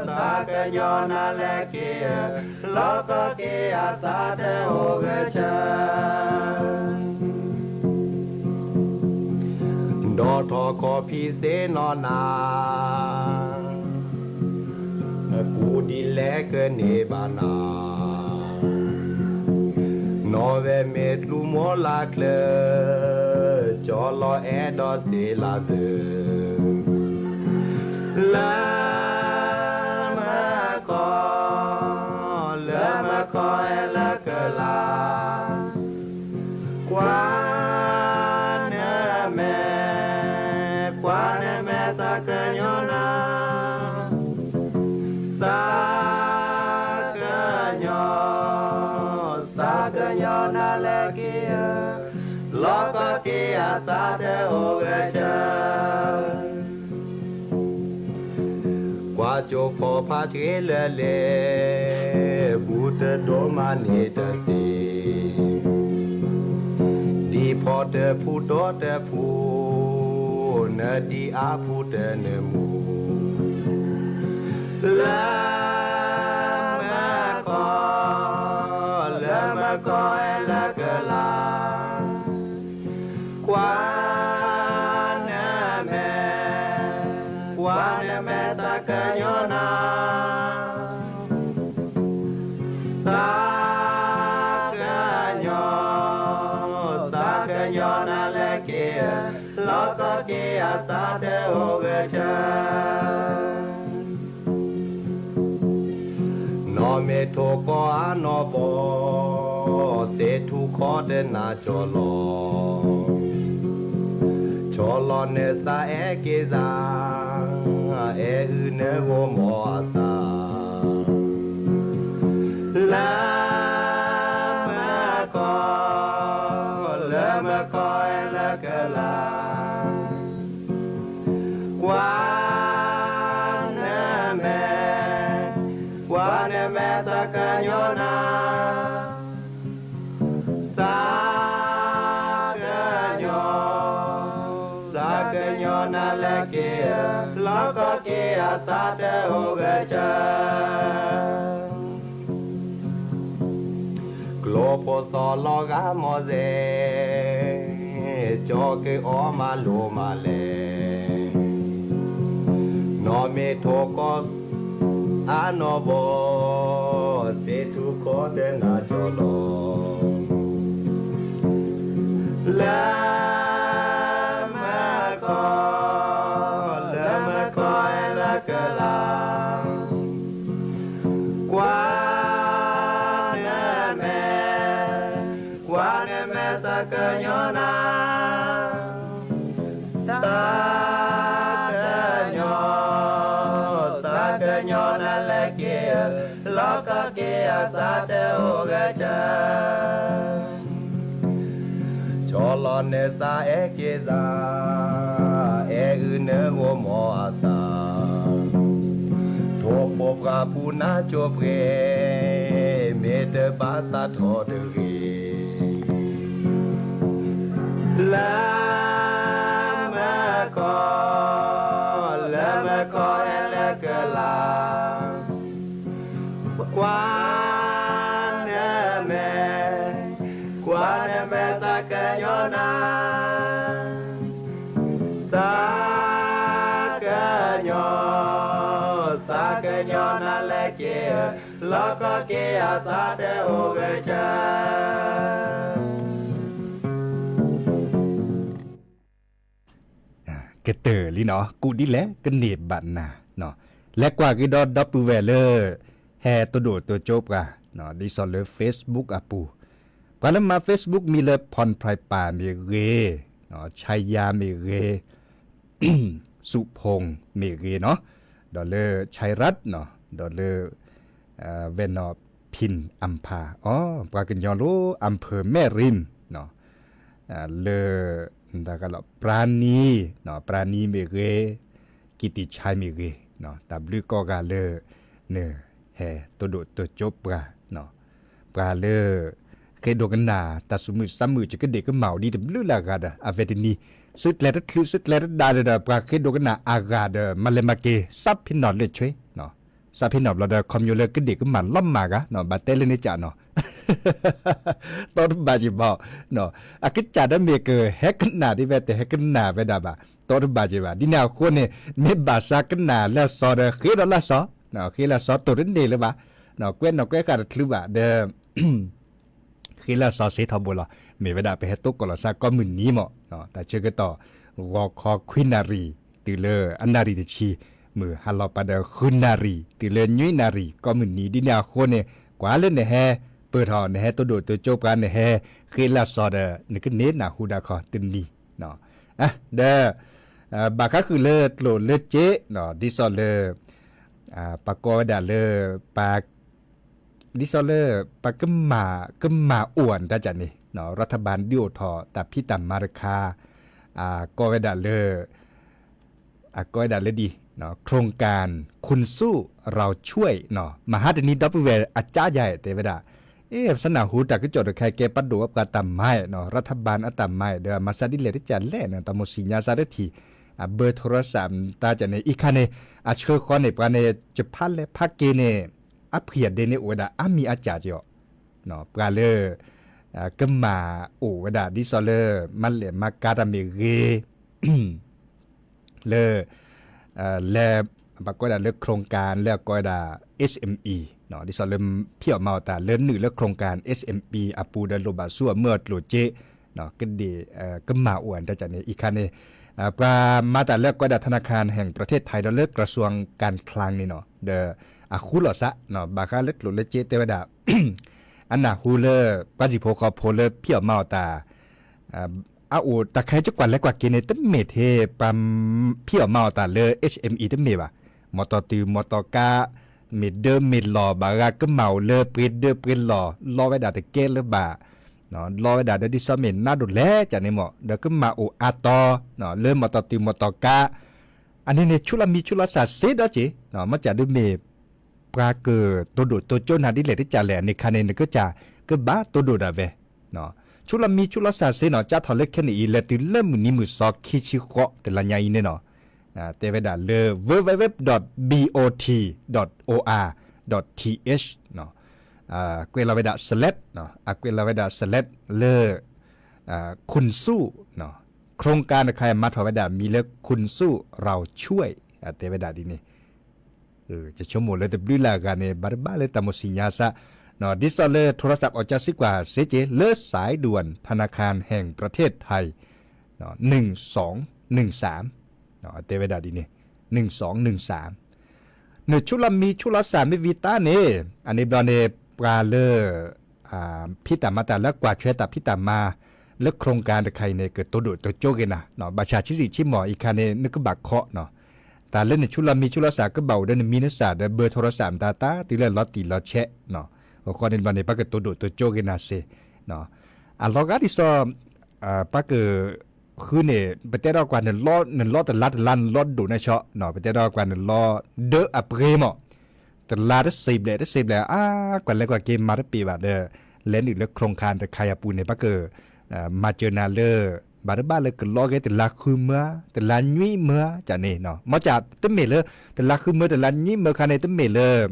သးကညီၤနၤလၢက့ၤ, လီၤကီက့ၤအသးတအိၣ်ဂဲၤဆၢ ဒီးထီၣ်ခီၣ်ဖံးစ့နီၢ်နၤ, ကူၣ်ဒ်လဲၣ်ကန့ၢ်ဘၣ်နၤ, နီၢ်ဝဲမ့ၢ်ကျူမိၢ်လၢ်ချၢ, ကၠီၤလီၤအဲၣ်ဒိးစ့လၢ်ဘၢ, လၢမခီ, လၢမခီအဲၣ်လၢကလၤ ကွၢ်နမဲာ်, ကွၢ်နမဲာ်သးကညီၤနၤ, သးကညီၤ, သးကညီၤနၤလၢက့ၤ, လီၤကီက့ၤအသးတအိၣ်ဂဲၤဆၢ ကွၢ်ကၠိဖီဖးဆှ့လၢလဲၣ်, ဘူးတဒိးမၤန့ၢ်တစ့, ဒ်ဖီတဖူဒီတဖူ, နဒ်အါဖူတနၢမူ, လၢမခီ, လၢမခီအဲၣ်လၢကလၤ ကွၢ်နမဲာ်, ကွၢ်နမဲာ်သးကညီၤနၤ, သးကညီၤ, သးကညီၤနၤလၢက့ၤ, လီၤကီက့ၤအသးတအိၣ်ဂဲၤဆၢ နီၢ်မ့ၢ်ထိၣ်ကီအနီၢ်ဘီ, စ့ထူခီတနၤကၠီၤလီၤ, ကၠီၤလီၤနသးအဲၣ်က့ၤသး, အဲၣ်အုၣ်နဂီၢ်မီၤအသး, လၢမခီ, လၢမခီအဲၣ်လၢကလၤ ကွၢ်နမဲာ်, ကွၢ်နမဲာ်သးကညီၤနၤ, သးကညီၤ, သးကညီၤနၤလၢက့ၤ, လီၤကီက့ၤအသးတအိၣ်ဂဲၤဆၢ ကျိဖိစီၤလီၤဂာ်မီၤစဲး, ကၠီၤကအီမၤလိမၤလဲၣ်, နီၢ်မ့ၢ်ထိၣ်ကီအနီၢ်ဘီ, စ့ထူခီတနၤကၠီၤလီၤ, လၢမခီ, လၢမခီအဲၣ်လၢကလၤ ကွၢ်နမဲာ်, ကွၢ်နမဲာ်သးကညီၤနၤ, သးကညီၤ, သးကညီၤနၤလၢက့ၤ, လီၤကီက့ၤအသးတအိၣ်ဂဲၤဆၢ ကၠီၤလီၤနသးအဲၣ်က့ၤသး, အဲၣ်အုၣ်နဂီၢ်မီၤအသး, ထိၣ်ဖိပှၢ်ပူၤနါကၠိပြဲ, မ့ၢ်တဘၣ်သးထီၣ်တဂ့ၤ, လၢမခီ, လၢမခီအဲၣ်လၢကလၤ ကွၢ်နမဲာ်, ကွၢ်နမဲာ်သးကညီၤနၤ, သးကညီၤ, သးကညီၤနၤလၢက့ၤ, လီၤကီက့ၤအသးတအိၣ်ဂဲၤဆၢ က ကတၢၢ်လံနီၤ, ကူၣ်ဒ်လဲၣ်ကန့ၢ်ဘၣ်နၤနီၤ. လဲၤကွၢ်က့ၤဒီးဒီပုၢ်ဝဲၢ်လၢ ဟဲတိၢ်ဒိၣ်တိၢ်ကၠိပှၤ ဒ်သိးလၢ Facebook အပူၤ, ပှၤလၢမၤ Facebook မံၤလၢ ဖီၣ်ဖရၢၣ်ပၢ်မ့ၢ်ဂ့ၤ, ဆါယၤမ့ၢ်ဂ့ၤ, စုဖိမ့ၢ်ဂ့ၤနီၤ, ဒီးလၢ ဆါရၣ်နီၤ, ဒီးလၢ ဝဲၢ်နီၣ်ဖံၣ်အၣ်ဖၣ်, အီ ပှၤကညီလၢ အၣ်ဖၢၣ်မဲၣ်ရံၣ် လၢ တၢ်ကလီၤ ပြၤနံၤ, ပြၤနံၤမ့ၢ်ဂ့ၤ, ကံၣ်တံၣ်ဆါမ့ၢ်ဂ့ၤ, တၢ်ဘျုးကိးဂၤလၢ နဟဲတိၢ်ဒိၣ်တိၢ်ကၠိပှၤ, ပှၤလၢ ဃ့ဒိကနၣ် တၢ်သူၣ်မုာ်သးမုာ် ယကဒ့ၣ်ကမၣ်အိၣ်ဒ်တဘျုးလၢအဂၤဒီး အဝဲတနံၤ စုကျဲတချုး စုကျဲတဒါဒီး ပှၤဃ့ဒိကနၣ်အဂၤဒီး မၤလဲၤမၤက့ၤ စးဖ့နီၣ်လၢဆွ့ စးဖ့နီၣ်ဘျီဒီး ခီပညီလၢကဒ့ၣ်ကမၣ်လီၤမၢ်ဂၤ ဘၣ်တဲလၢန့ၣ်ကၢ်နီၤ, တီတဘၣ်က့ၤဘၣ်, အကစၢ်ဒီးမ့ၢ်ကဟဲကနၣ်ဒ်ဝဲ တဟဲကနၣ်ဝဲဒၣ်ဘၣ်, တီတဘၣ်က့ၤဘၣ်. ဒ်န့ၣ်အဃိန့ၣ် မ့ၢ်ဘၣ်ဆၢကနၣ်လၢအစီၤဒီး ဃ့ဒီးလၢအစီၤ, ဃ့လၢအစီၤတိၢ်တန့ၢ်လၢၤဘၣ်, ကွဲးနီၣ်ကွဲးဃာ်တချုးဘၣ်ဒီး ဃ့လၢအစီၤစ့ထီဘိလီၤ. မ့ၢ်ဝဲဒၣ်ပဟဲတိကိးလီၤသးကိးမုၢ်နံၤမး, တၢ်ဆၢကတီၢ် ဂီၤခီခွံနၣ်ရံၣ် တုၤလၢအနၣ်ရံၣ်တဆံ, မုၢ်ဟါလီၤပာ်ဒီးဃုနၣ်ရံၣ် တုၤလၢနွံနၣ်ရံၣ် ကိးမုၢ်နံၤ. ဒ်န့ၣ်အဃိန့ၣ် ကွၢ်လၢနဟဲပၢၢ်ထီၣ် နဟဲတိၢ်ဒိၣ်တိၢ်ကၠိပှၤ နဟဲဃ့လၢအစီၤဒီး နကန့ၢ်နၢ်ဟူဒၣ်ခီတနံၤ, ဒီး ဘၣ်ဃးဃုာ်လၢကျိၣ်လၢစ့, ဒ်သိးလၢ ပကိးဝဲဒၣ်လၢ ပ ဒ်သိးလၢ ပကမၤ ကမၤအိၣ်အီၤန့ၣ်တၢ်ကန့ၣ် ရၤထဘၣ်ဒုးအိၣ်ထီၣ်တၢ်ဖံးတၢ်မၤတခါ, ကိးဝဲဒၣ်လၢ ကိးဝဲဒၣ်လၢဒ် โครงการคุณสู้เราช่วย မဟါတနံၤဒီပုၢ်ဝဲၢ်အကါယၤ တဲဝဲဒၣ်, အ့ ပစနၢ်ဟူတၢ်ကစီၣ်တခါ ကဲပှၤဒိၣ်ဝဲပှၤတၢ်မၤနီၤ, ရၤထဘၣ်အတၢ်မၤဒီး အမၤစၢၤဒ်လဲၣ်တကးလဲၣ်န့ၣ် တၢ်မိၣ်ဆံညါစးတထံၣ်, အဘၢထိရစၢ်တၢ်ကန့ၣ် အံၤခါန့ၣ် အဆှၢဃီန့ၣ် ပှၤန့ၣ် ယဖးလဲၢ်ဖးက့ၤန့ၣ် အဖှံၣ်အဒ့န့ၣ်အိၣ်ဝဲဒၣ်အါမံၤအါစၢ်ကီး, ပှၤလၢ ကမၤအိၣ်ဝဲဒၣ် ဒ်သိးလၢ မၤလဲၢ်မၤကၤတၢ်မ့ၢ်ဂ့ၤ လၢ လဲၤ ပှၤကိးဝဲဒၣ်လၢ โครงการ လၢအကိးဝဲဒၣ် เอสเอ็มอี ဒ်သိးလၢ ဖံးအီၣ်မၤအီၣ်တၢ်လၢနုာ်လၢ โครงการ เอสเอ็มอี အပူၤဒီးလိၣ်ဘၣ်ဆူအမၢအကျိၣ်စ့ ကဒ့ၣ် ကမၤအိၣ်အတၢ်ကန့ၣ် အံၤခါန့ၣ် ပှၤမၤတၢ်လၢအကိးဝဲဒၣ် ธนาคารแห่งประเทศไทย ဒီးလၢ กระทรวงการคลัง န့ၣ်နီၤ ဒီးအဃူလီၤသး ဘၣ်ဃးလၢကျိၣ်လၢစ့တဲဝဲဒၣ် အနၢ်ဟူလၢ ပှၤစံၣ်ဖိဃီဖိလၢဖံးအီၣ်မၤအီၣ်တၢ် အအိၣ်တၢ်ခဲအံၤ ကကွၢ်လဲၤကွၢ်က့ၤန့ၣ် တမ့ၢ်ထဲပှၤဖံးအီၣ်မၤအီၣ်တၢ်လၢ เอสเอ็มอี တမ့ၢ်ဘၣ်. မီၣ်တီၣ်တုၤမီၣ်တီၣ်ကါ မ့ၢ်ဒၢမ့ၢ်လီၢ် ဘၣ်ဂၤကမၤအိၣ်လၢပှ့ၤဒၢပှ့ၤလီၢ် လီဝဲဒၣ်တကဲလၢၤဘၣ်. လီဝဲဒၣ်ဒီးဒ်သိးမ့ၢ်နါဒိၣ်လဲၣ်ကန့ၣ်မး ဒီးကမၤအိၣ်အါတီၤ လၢမီၣ်တီၣ်တုၤမီၣ်တီၣ်ကါ အန့ၣ်န့ၣ် ဆူလီၤမံၤဆူလီၤစၢ်စ့ဒီးက့ၤ မ့ၢ်ကၢ်ဒုးမ့ၢ် ပှၤကတိၤဒိၣ်တိၤကၠိနၤဒ်လဲၣ်တကးလဲၣ် အန့ၣ်ခါန့ၣ် နကစၢ်ကဘၣ်တိၤဒိၣ်ဒၣ်ဝဲ ဆူလီၤမံၤဆူလီၤစၢ်စ့နီၤ ကၢ်ထီၣ်လၢခဲနံၣ်အံၤ လဲၤတုၤလၢမုၢ်နံၤမုၢ်သီခံဆံဃိး တလါညါအံၤန့ၣ်နီၤ တဲဝဲဒၣ်လၢ www dot bot dot or dot th ကွဲးလီၤဝဲဒၣ် select အကွဲးလီၤဝဲဒၣ် select လၢ คุณสู้ โครงการတခါအံၤ မၤထီၣ်ဝဲဒၣ်မံၤလၢ คุณสู้เราช่วย တဲဝဲဒၣ်ဒ်န့ၣ် ယဆိကမိၣ်လၢတဘျုးလၢ်အဂၤန့ၣ် ဘၣ်တဘၣ်လၢတၢ်မိၣ်ဆံၣ်ညါစး ဒ်သိးလၢ โทรศัพท์ အီၣ်ကၠါစံးကွၢ်စ့က့ၤ လၢ สายด่วนธนาคารแห่งประเทศไทย หนึ่งสองหนึ่งสาม တဲဝဲဒၣ်ဒ်န့ၣ် หนึ่งสองหนึ่งสาม နဆူလီၤမံၤဆူလီၤစၢ်မ့ၢ်ဝံၤတၢ်န့ၣ် အန့ၣ်ဘျီန့ၣ် ပှၤလၢ ဖံးတၢ်မၤတၢ်လၢကွၢ်ထွဲတၢ်ဖံးတၢ်မၤ လၢ โครงการ တခါအံၤန့ၣ် ကတိၤဒိၣ်တိၤကၠိက့ၤနၤ ဘၣ်ဆၣ်ဆံးဆံးဆံးမီၢ်အံၤခါန့ၣ် နကဘၣ်ခိးနီၤ တၢ်လၢနဆူလီၤမံၤဆူလီၤစၢ်ကဘၣ်အိၣ်ဒီးနမံၤနစၢ်ဒီး เบอร์โทรศัพท์ မတၤတၢ်တုၤလၢလီၤတံၢ်လီၤဆဲး အဃိန့ၣ်ဘျီန့ၣ် ပကတိၤဒိၣ်တိၤကၠိက့ၤနၤစ့ အလီၤဂာ်ဒ်သိး ပက ဃုန့ၣ် ပတဲဒီးကွၢ် နလီတလါတလါ နလီဒိၣ်န့ၣ်ဆီ ပတဲဒီးကွၢ် နလီဒၢအပှ့ၤမး တလါတစ့ဘျဲၣ် တစ့ဘျဲၣ် အါ ကွၢ်လဲၤကွၢ်က့ၤမၤတပ့ၤဘၣ်ဒီး လဲၤနုာ်လၢ โครงการ တခါအံၤအပူၤန့ၣ် ပက မၤစၢၤနၤလၢ ဘၣ်တဘၣ်လၢကလီက့ၤ တလါဃုမၢ တလါနွံမၢ ကန့ၣ် မ့ၢ်ကၢ်တမ့ၢ်လၢ တလါဃုမၢ တလါနွံမၢခါန့ၣ် တမ့ၢ်လၢ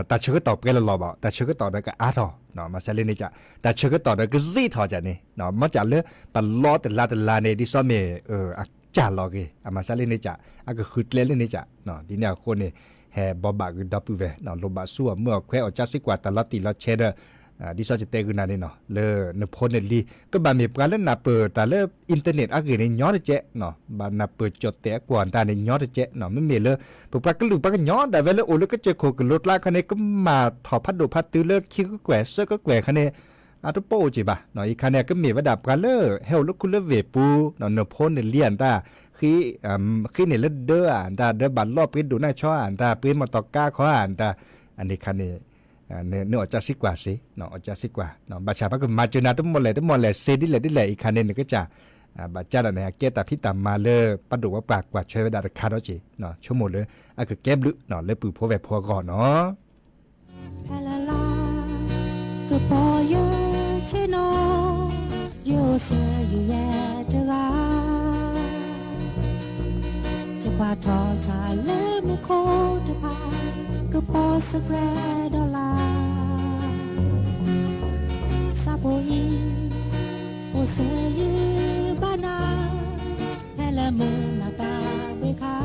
တၢ်ဆၢကတီၢ်ပှဲၤလီၤလီၤဘၣ် တၢ်ဆၢကတီၢ်ဒီးကအါထီၣ် မၤစၢၤလၢန့ၣ်ကၢ် တၢ်ဆၢကတီၢ်ဒီးကစံၣ်ထီၣ်ကန့ၣ် မ့ၢ်ကၢ်လၢ ပလီတလါတလါန့ၣ် ဒ်သိးမ့ၢ် အကၢ်လီၤက့ၤ အမၤစၢၤလၢန့ၣ်ကၢ် အကဃုကျဲလၢန့ၣ်ကၢ် ဒ်န့ၣ်အဃိန့ၣ် ဟဲဘိးဘၣ်ဂ့ၤဒီပုၢ်ဝဲၢ် လိၣ်ဘၣ်ဆူအမုၢ်အခွဲး အီၣ်ကၠါစ့းကွၢ် တၢ်လီၤတံၢ်လီၤဆဲးဒီး ဒ်သိးယတဲဂုာ်နၤန့ၣ်နီၤ လၢနဖိနလံၤ ကဘၣ်မ့ၢ်ပှၤလၢနၢ်ပၢၢ်တၢ်လၢ internet အဂ့ၢ်န့ၣ်ညီတကဲးနီၤ, ဘၣ်နၢ်ပၢၢ်ကၠီၣ်တဲာ်အကွီၢ်တၢ်န့ၣ်ညီတကဲးနီၤ, မ့မ့ၢ်လၢ ပပှၤကလုာ်ပှၤကညီဒၣ်ဝဲလၢအိၣ်လၢကစၢၢ်ခိၣ်ကလိၤကျါခါန့ၣ် ကမၤထီၣ်ဖးဒိၣ်ဖးတုၤလၢခံကကွဲၢ်သၢကကွဲၢ်ခါန့ၣ် အတပိာ်အိၣ်က့ၤဘၣ်နီၤ, အံၤခါန့ၣ် ကမ့ၢ်ဝဲဒၣ်ပှၤလၢ ဟဲအိၣ်လၢခူလၢဝ့ၢ်ပူၤနီၤ, နဖိနလံၤဧါတၢ် ဃ့န့ၢ်လၢဒၢဧါတၢ် ဒၢဘၣ်လီၢ်ပှ့ၤဒိၣ်နၢ်ဆီဧါတၢ် ပှ့ၤမီၢ်တီၢ်ကါခီဧါတၢ်, အန့ၣ်ခါန့ၣ် နအီၣ်ကၢ်စံကွၢ်စ့, အီၣ်ကၢ်စံကွၢ်, ဘၣ်ဆၣ်ပကမၤစၢၤနၤတမီၢ်လဲၣ်တမီၢ်လဲၣ်စ့ဒ်လဲၣ်ဒ်လဲၣ် အံၤခါန့ၣ် နကစၢ် ဘၣ်ကၢ်ဒၣ်န့ၣ် အကဲတၢ်ဖံးတၢ်မၤလၢ ပှၤဒိၣ်ပှၤပှၢ်ကွၢ်ထွဲဝဲဒၣ်တခါဒီးက့ၤ ဆိကမိၣ်လၢ အကကဲဘျုးနီၤ လၢပုၢ်ဖိဝဲၢ်ဖိအဂီၢ်နီၤ. ဖဲလၢ်လၢ် ကပီၤယဆ့ၣ်နီၤ ယအိၣ်စၢၤယယဲၢ်တဂၤ ယပှၤထီၣ်ဆၣ်လၢမူခိၣ်တဖၣ် ကပီၤစကြဲးဒီးလၢ် ဆၣ်ဖိအံၤ အိၣ်စၢၤယဘၣ်နၤ ဖဲလၢမုၢ်နၤတၢ်ဘှံးခါ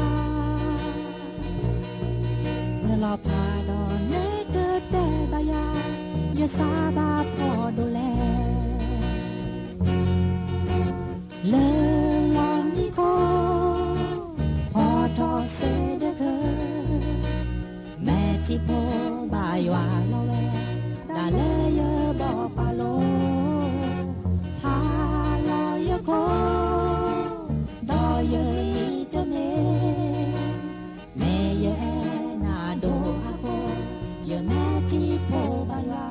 နလီၤဖးဒီးနတတဲဘၣ်ယၤ ယစၢ်ဘၣ်ဖီဒိၣ်လဲၣ် လၢလီၢ်မံခိၣ် ဖီထီၣ်စ့ဒၢကၢ မဲာ်ထံဖိဘၣ်ယွၤလီၤဝဲ ဒၣ်လၢယဘီၣ်ပာ်လိၤ ဟါလီၤယခိၣ် ဒီးယအံၤတမ့ၢ် မ့ၢ်ယအဲၣ်နၤဒိၣ်အဃိ ယမဲာ်ထံဖိဘၣ်ယွၤ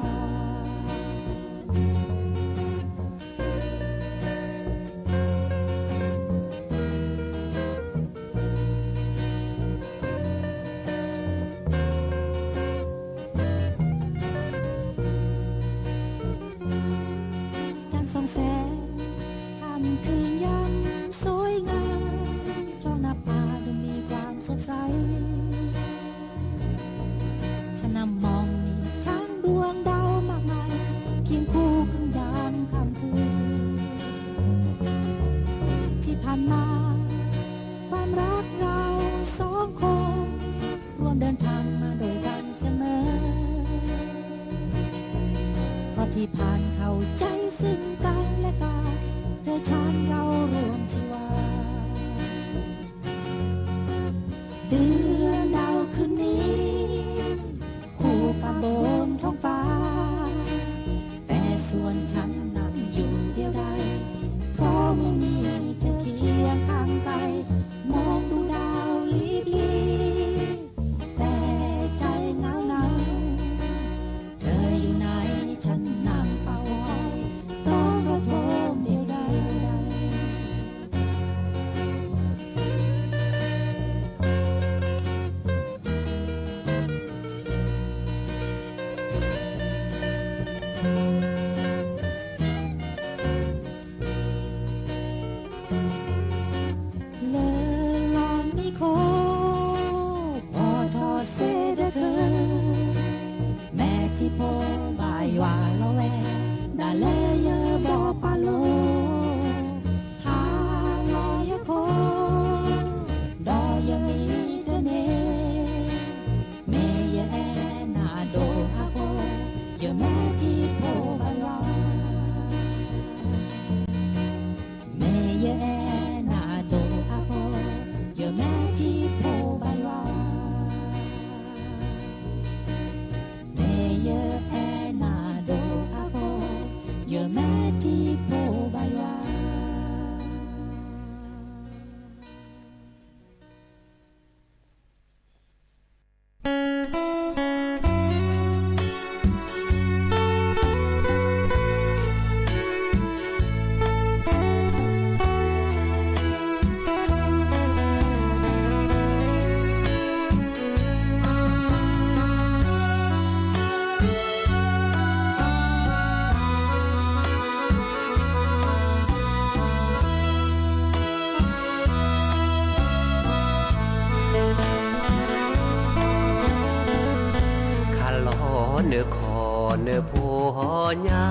ฉันส่องแสง ค่ำคืนยามสวยงาม เพราะนภาดูมีความสดใส ฉันนำมองมีทั้งดวงดาวมากมาย เคียงคู่กันยามค่ำคืน ที่ผ่านมา ความรักเราสองคน ร่วมเดินทางมาด้วยกันเสมอ เพราะที่ผ่านเข้าใจซึ่งกันและกัน เธอฉันเราร่วมชีวา เดือนดาวคืนนี้ คู่กับบนท้องฟ้า แต่ส่วนฉันนั้นอยู่เดียวดาย เพราะไม่มีเธอเคียงข้างกาย มองดูดาวลิบลี แต่ใจเหงาเหงา เธออยู่ไหน ฉันนั่งเฝ้าคอย ต้องระทมเดียวดาย လၢလီၢ်မံခိၣ် ဖီထီၣ်စ့ဒၢကၢ မဲာ်ထံဖိဘၣ်ယွၤလီၤဝဲ ဒၣ်လၢယဘီၣ်ပာ်လိၤ ဟါလီၤယခိၣ် ဒီးယမံတန့ၢ် မ့ၢ်ယအဲၣ်နၤဒိၣ်အဃိ ယမဲာ်ထံဖိဘၣ်ယွၤ မ့ၢ်ယအဲၣ်နၤဒိၣ်အဃိ ယမဲာ်ထံဖိဘၣ်ယွၤ မ့ၢ်ယအဲၣ်နၤဒိၣ်အဃိ ယမဲာ်ထံဖိဘၣ်ယွၤ ခးလီၤနခီၣ်နဖိဟီညါ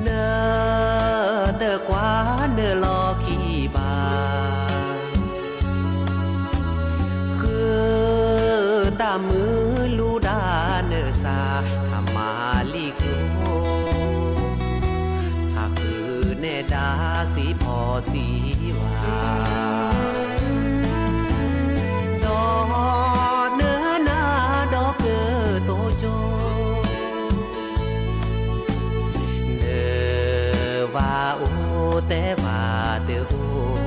နတကွၢ်နလီၢ်ခံဘၣ် ဃုတၢ်မုာ်လူၤဒၣ်န အမၤလံာ်ကျိ ဟးဃုန့ၢ်ဒၣ်စံးဖီစံးဝါ, ဒီးနနၤဒီးကတိၤကၠိ, နဝၤအိၣ်တဲဝၤတအိၣ်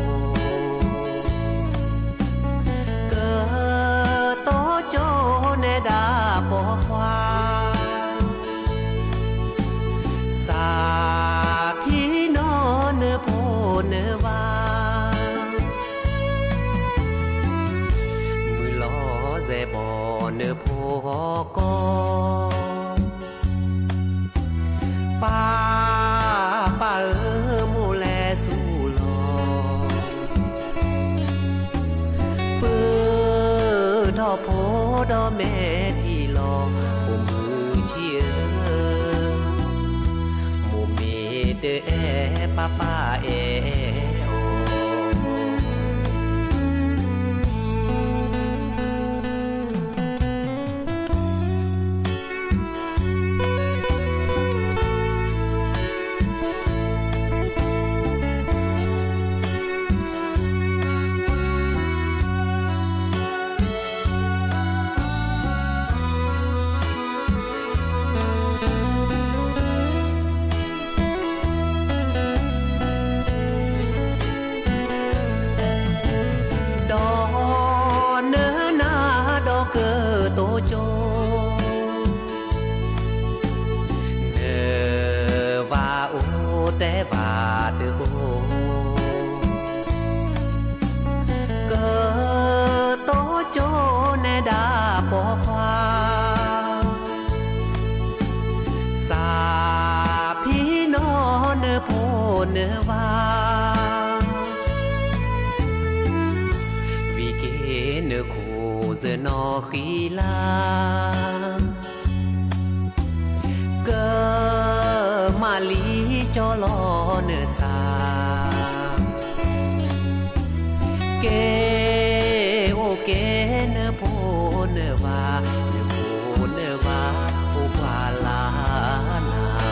ကတိၤကၠိန့ၢ်ဒၣ်ပိာ်ခွါ, စးဖံးနီၢ်နဖိနဝၤ, မုၢ်လီၤစဲးဘီနဖိကီၢ် ပၢ်ပၢ်ဧၢ မိၢ်လဲၤဆူလီၤ, ပၢၤထီၣ်ဖိဒီးမဲာ်ထံလီၤ, အိၣ်မုာ်ဆံးဧၢ, မိၢ်မ့ၢ်တအဲၣ် ပၢ်ပၢ်အဲၣ်အီၤ ဒီးနနၤဒီးကတိၤကၠိ, နဝၤအိၣ်တဲဝၤတအိၣ်, ကတိၤကၠိန့ၢ်ဒၣ်ပိာ်ခွါ, စးဖံးနီၢ်နဖိနဝၤ, ဝံၤက့ၤနခိၣ်စနီၤဃံလၤ, ကမၤလံကၠီလီၤနသး, ကဲအိၣ်ကဲနဖိနဝၤ, နဖိနဝၤအိၣ်ပှၤလၢ်နၤ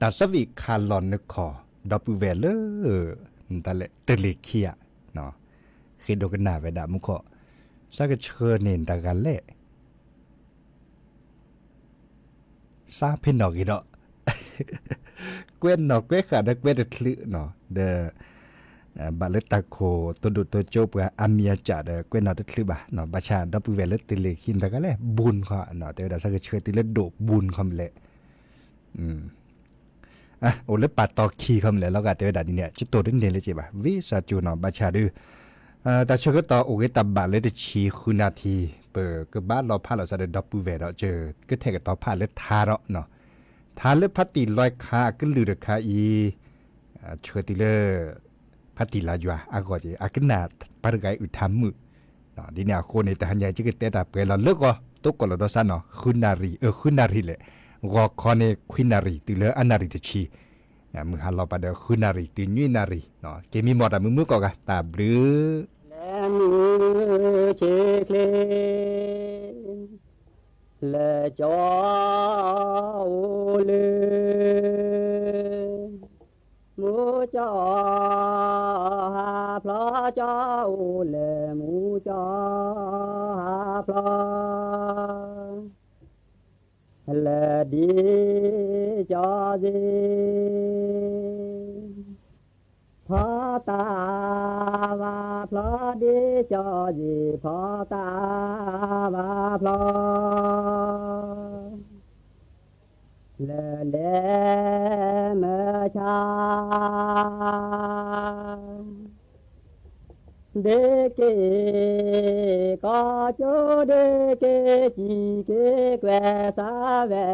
တၢ်ဆၢဝံၤခးလီၤနခီၣ် ဒီပုၢ်ဝဲၢ်လၢ တၢ်လဲၤတလ့ၤခံဂၤ, ဃ့ဒိကနၣ်ဝဲဒၣ်မူခိၣ်, ဆၢကဆှၢန့ၣ်တဂၤလဲၣ် စးဖဲနီၣ်ဂ့ၤဒီး ကွဲးနီၣ်ကွဲးဃာ်ဒီးကွဲးတချုးနီၤ, ဒီး ဘၣ်လၢတၢ်ခိၣ်တိဒိၣ်တိကၠိပှၤအါမံၤအါစှၤဒီး ကွဲးနီၣ်တချုးဘၣ်, ဘၣ်ဆၣ်ဒီပုၢ်ဝဲၢ်လၢတလ့ၤခံတဂၤလဲၣ် ဘူးခီ, တဲဝဲဒၣ်ဆၢကဆှၢတုၤလၢဒိၣ်ဘူးခီမလဲၣ် အိၣ်လၢပာ်တီခံခီမလဲၣ် လီၤဂာ်တဲဝဲဒၣ်ဒ်န့ၣ် ကတိၤတန့ၢ်လၢၤဘၣ်, ဝံသးစူၤနီၤ ဘၣ်ဆၣ်ဒုး တၢ်ဆၢကတီၢ်အိၣ်ဂ့ၤတၢ်ဘၣ်လၢတဆံဃုနၣ်ရံၣ်, ပကဘၣ်လီၤဖးလီၤစၢ်ဒီးဒီပုၢ်ဝဲၢ်ဒီး ကထဲးကတီၤဖးလၢထါဒီး, ထါလၢဖါတံၢ်လွဲခါအကလုၢ်တခါအံၤ ဆှၢတုၤလၢ ဖါတံၢ်လါယွၤအဂီၢ်က့ အကနၣ်ပှၤတဂၤအံၤအုၣ်ထါမုာ်, ဒ်န့ၣ်အဃိန့ၣ် တဟါညါအံၤ ယကတဲတၢ်ပှဲၤလီၤလၢဂီၤ တိကိၢ်လီၤဒီးစၢ်နီၤ ဃုနၣ်ရံၣ်, အဃုနၣ်ရံၣ်လဲၣ်, ဂီၤခီန့ၣ် ခွံနၣ်ရံၣ်တုၤလၢအနၣ်ရံၣ်တဆံ, မုၢ်ဟါလီၤပာ်ဒီးဃုနၣ်ရံၣ်တုၤနွံနၣ်ရံၣ်, က့ၤမံမီၢ်တၢ်မုာ်မုာ်ကိးဂၤ တၢ်ဘျုး လဲၤမုၢ်ဆ့ချ့ လဲၤကၠီအိၣ်လၢ မူကၠီဟးဖျီး ကၠီအိၣ်လၢ မူကၠီဟးဖျီး လၢဒ်ကၠီစ့ၢ် ဖီတၢ်ဝါဖျီး ဒ်ကၠီစ့ၢ် ဖီတၢ်ဝါဖျီး လၢလဲၤမၢဆါ ဒ့က့ၤကီကၠိ ဒ့က့ၤစံးက့ၤကွဲးစးဝဲ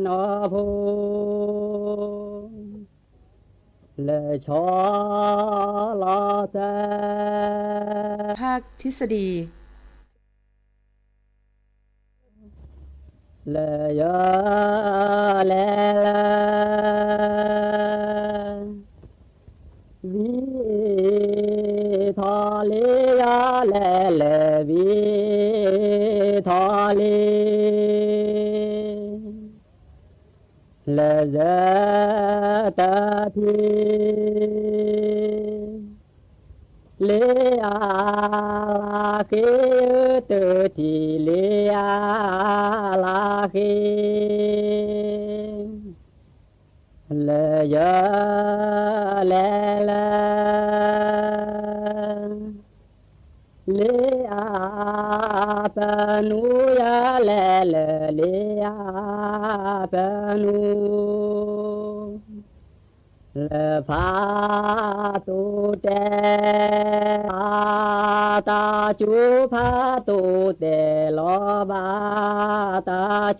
နီၢ်ဖိ လၢဆီလီၤသၢ ภาคทฤษฎี လၢယလဲၤလၢ ဝံထီၣ်လံ ယလဲၤလၢဝံထီၣ်လံ လၢယတထံၣ်လံအါလၢဃ့ ယတထံၣ်လံအါလၢဃ့ လၢယလဲၤလၢ လ့အပနူ ယလဲၤလၢလ့အပနူ လၢဖးတူၢ်တဲ ဘၣ်တၢ်ကၠိ ဖးတူၢ်တဲလီၤဘၣ်တၢ်ကၠိ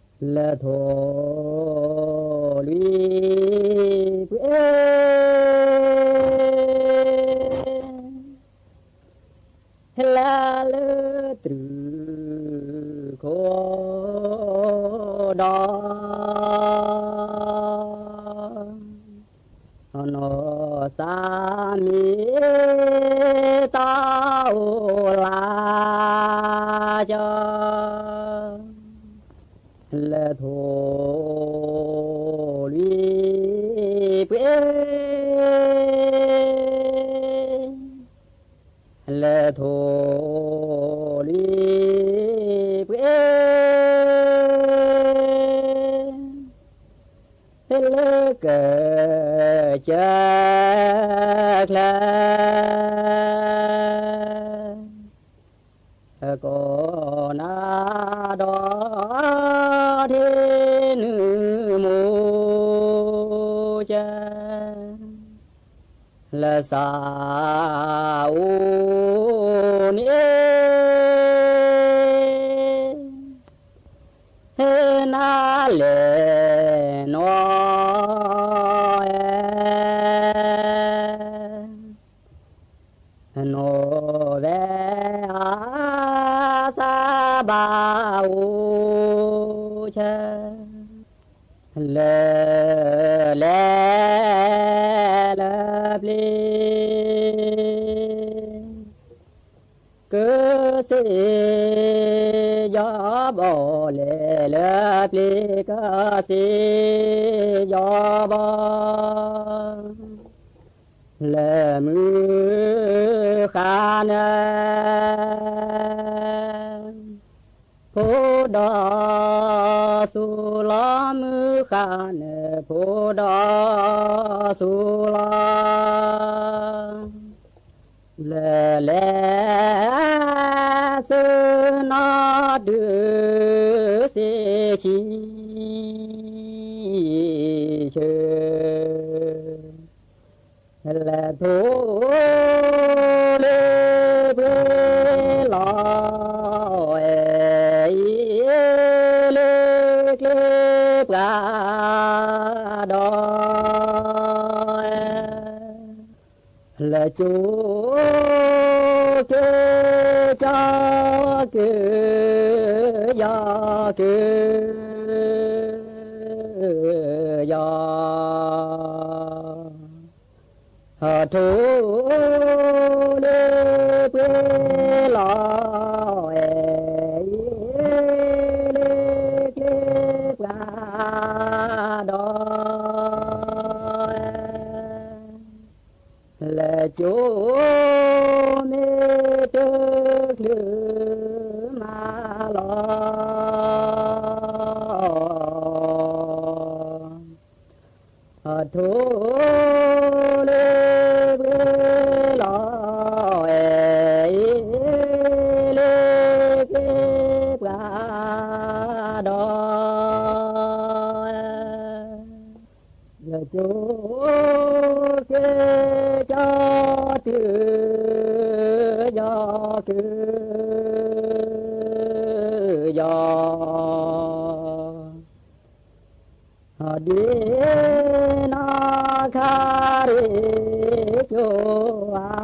လၢထိၣ်လွံၢ်ပှ့ၤ ဟဲလၢလၢတြူၢ်ခိၣ်ဒီး နီၢ်သးမံ တၢ်အိၣ်လၢကၠီ လၢထိၣ်လွံၢ်ပှ့ၤ လၢထိၣ်လွံၢ်ပှ့ၤ လၢကစၢၢ်ချၢ ကိးနၤဒီး ထံနုာ်မိၢ်ကၢ လၢစး အိၣ်န့ၣ် ဟဲနၤလဲၣ်နီၢ်အဲ နီၢ်ဝဲအသး ဘၣ်အိၣ်ဆၢ လၢလဲၤလၢပျ့ၤ ကသ့ၣ်ယီၤဘီ လဲၤလၢပျ့ၤ ကသ့ၣ်ယီၤဘီ လၢမုၢ်ဃါနၢ ဖိဒီးသူလီၤ မုၢ်ဃါနၢ ဖိဒီးသူလီၤ လၢလဲၤသနီၣ်ဒုး သ့ၣ်ဆံးဆၢ လၢထိၣ်လွံၢ်ပှ့ၤလီၤ အဲၣ်အံၤ လၢကျ့ပှၤဒီး လၢကၠိက့ၤကၠီ က့ၤယီၤ က့ၤယီၤ ထိၣ်လွံၢ်ပှ့ၤလီၤ အဲၣ်အံၤ လၢကျ့ပှၤဒီး လၢကၠိမ့ၢ်တချုးမးလီၤ ထိၣ်လွံၢ်ပှ့ၤလီၤ အဲၣ်အံၤ လၢကျ့ပှၤဒီး လၢကၠိက့ၤကၠီ တုၤယီၤ က့ၤယီၤ ဒ်နီၢ်ခါရံၣ်ကၠိဧါ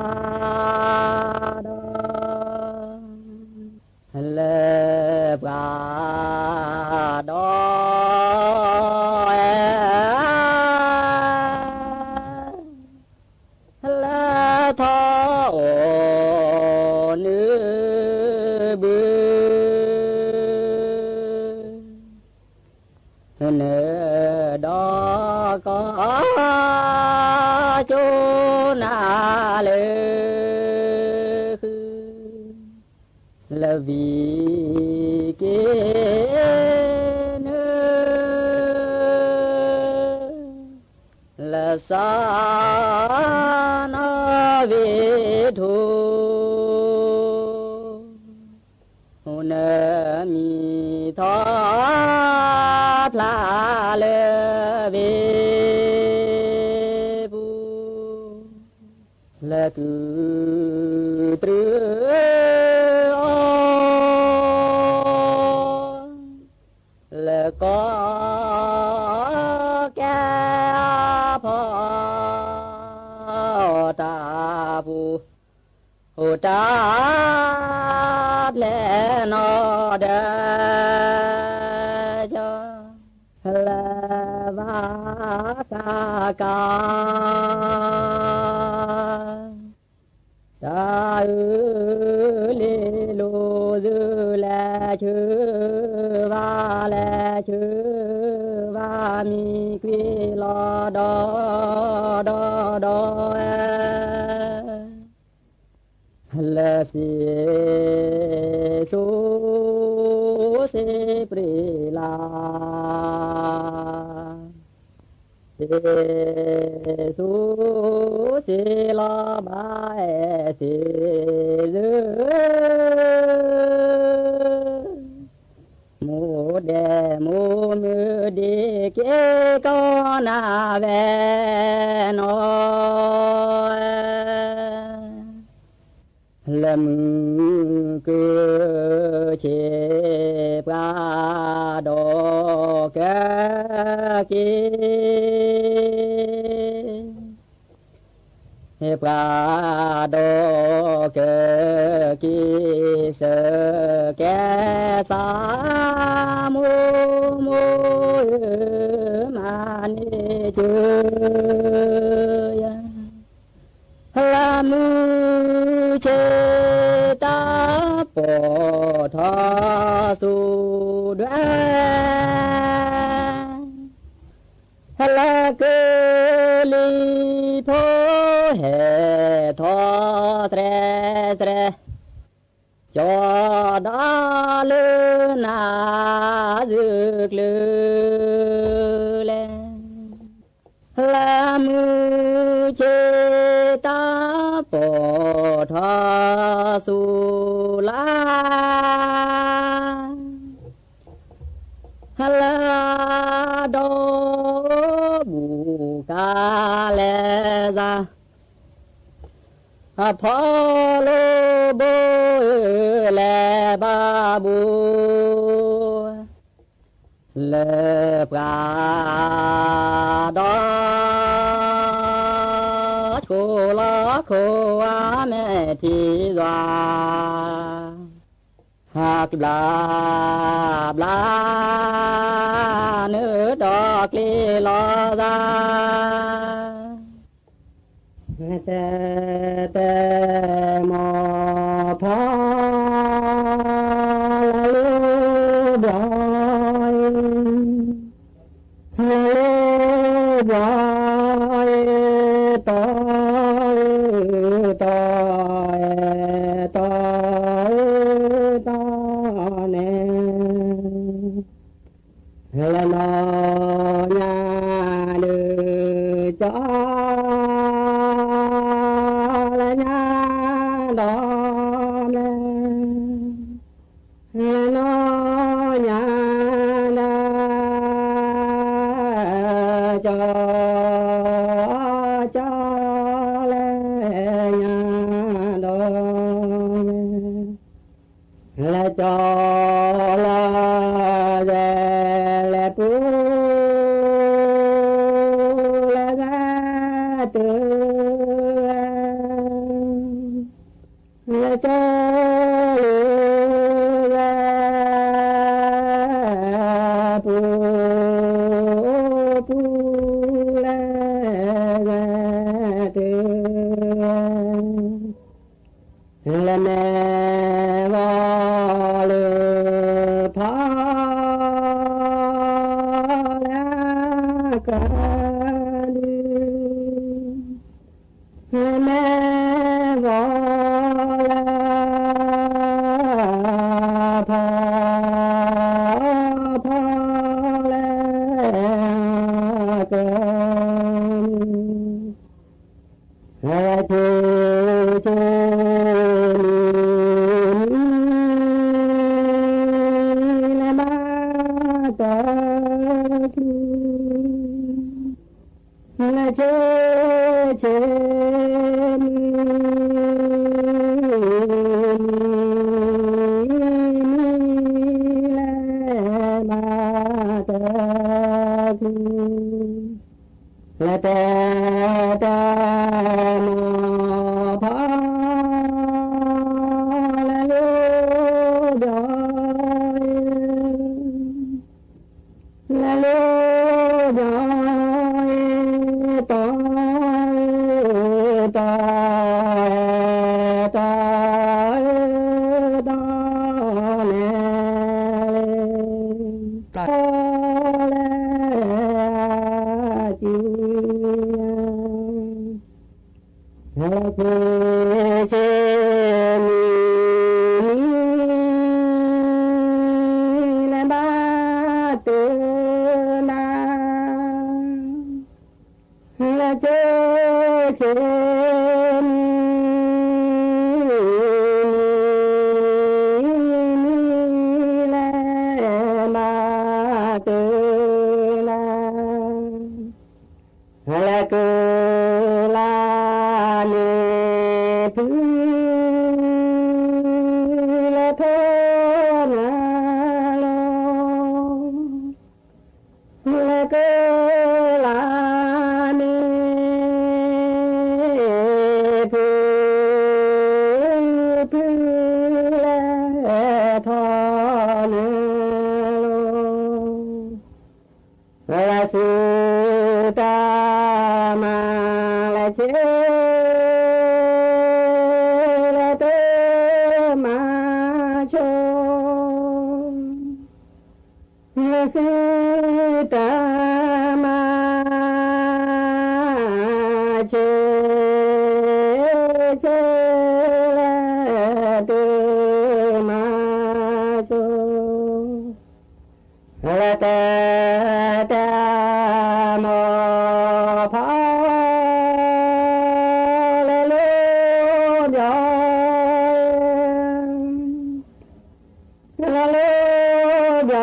ဒီး လၢပှၤဒီး လၢထီၣ်အိၣ်နုၢ်ဘု နဒီကီၢ်ကၠိနၤလၢဃု လၢဝံၤက့ၤနုာ် လၢစီၤနီၢ်ဝ့ၤထူ နမံၤထီၣ်ဖျါလၢဝ့ၢ်ပူၤ လၢကုတြူးအီၤ လၢကီၢ်ကဲအဖီတၢ်ပူၤ အိၣ်တၢ်ဖျဲၣ်နီၢ်ဒီး လၢဘၣ်ဃးကၤ တၢ်အုးလ့လိာ် သုလဲၤဆူဘၣ်လဲၤဆူဘၣ် မံကွံာ်လီၤဒီးဒီးဒီး လၢစံၣ်စိၤစံၣ်ပြ့လါ စံၣ်စိၤစံၣ်လီၤဘၣ်အဲၣ်စ့ၣ်စ့ၣ် မိၢ်ဒဲးမိၢ်မုၢ်ဒ့က့ၤကီၢ်နၤဝဲနီၤ လၢမုၢ်ကဆ့ၣ် ပှၤဒီကက့ၤ ပှၤဒီကက့ၤ စၢၤကဲစး မိၢ်မိၢ်ဧၢ မၤန့ၢ်ကၢယၤ လၢမုၢ်ဆ့ၣ်တၢ်ပိာ်ထီၣ်ဆူၣ်ဒွဲၣ် လၢကလံၤဖိဟဲထီၣ်သရဲသရဲ ကၠီဒီးလၢနၤစုကျုလဲၣ် လၢမုၢ်ဆ့ၣ်တၢ်ပိာ်ထီၣ်ဆူၣ်လါ လၢဒီးဘူၣ်ကါလဲၤစါ အဖီလိဘိ လဲၤဘၣ်ဘူၣ် လၢပှၤဒီး ဆိလီၤခိၣ်အမဲာ်ထံယွၤ ဟးကဘျါဘျါ နုာ်ဒီးကျ့လီၤသး တဲတဲမီၤထီ လၢလၢဘျီ လၢလၢဘျီ တီ တီ တီ တီန့ၣ် လၢနီၢ်ညါဒုး ကၠီ လၢညါဒီးမဲ လၢနီၢ်ညါဒုး ကၠီ ကၠီ လၢညါဒီးမဲ လဲၤကၠီလီၤ လဲၤပူၤ တၢ်တၢ် လၢကၠီလၢဂၤ ပူၤပူၤလၢဂၤတၢ် လၢမဲာ်ဂီၤလၢဖီ လၢကဒု လၢမဲာ်ဂီၤလၢဖီ ဖီလၢကဒု လၢဆ့ဆ့ မံၤမံၤ လၢမၤတၢ်ချုး လၢဆ့ဆ့ မံၤမံၤ လၢမၤတၢ်ချုး လၢတၢ်တၢ်မီၤဖီ လၢလီၤဘျီ လၢလီၤဘျီ တီၤ တီၤ တီၤ တီၤ နဲၣ် လၢ ကံ လၢဆ့ဆ့ မံၤမံၤ လၢဘၣ်တၢ်နၤ လၢဆ့ဆ့ မံၤမံၤ လၢမၤတၢ်နၤ လၢကလါန့ၣ်ဖု လၢထီၣ်နၤလီၤ လၢကလါန့ၣ် ဖု ဖု လၢထီၣ်နၤလီၤ လၢစုတၢ်မၤလၢဆ့ လၢတမၤဆိ လၢစုတၢ်မၤ ဆ့ဆ့ လၢတမၤဆိ လၢတၢ်တၢ်မီၤဖီ လၢလီၤဘျီ လၢလီၤဘျီ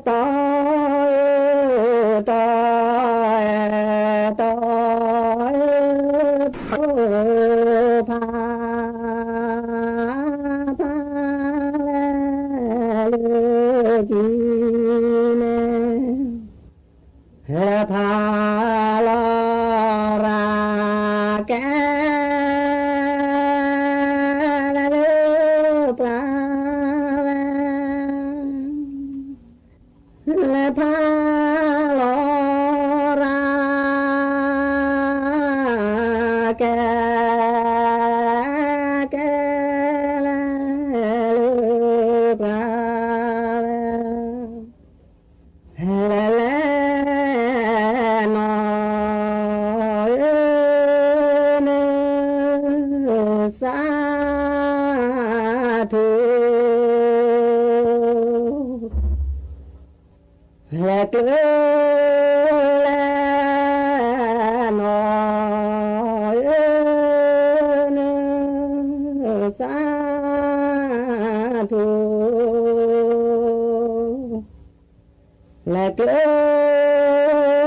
တီၤ တီၤ တီၤ ဖး ဖး လၢကံန့ၣ် လၢဖးလီၤရၤကဲ လၢလၢပှၤဝဲ လၢဖးလီၤရၤ ကဲ ကဲ လၢလၢပှၤဝဲ လၢလဲၤနီၤ စး ထူ လဲၤကျၢၤ လဲၤနီၤ စး ထူ လဲၤကျၢၤ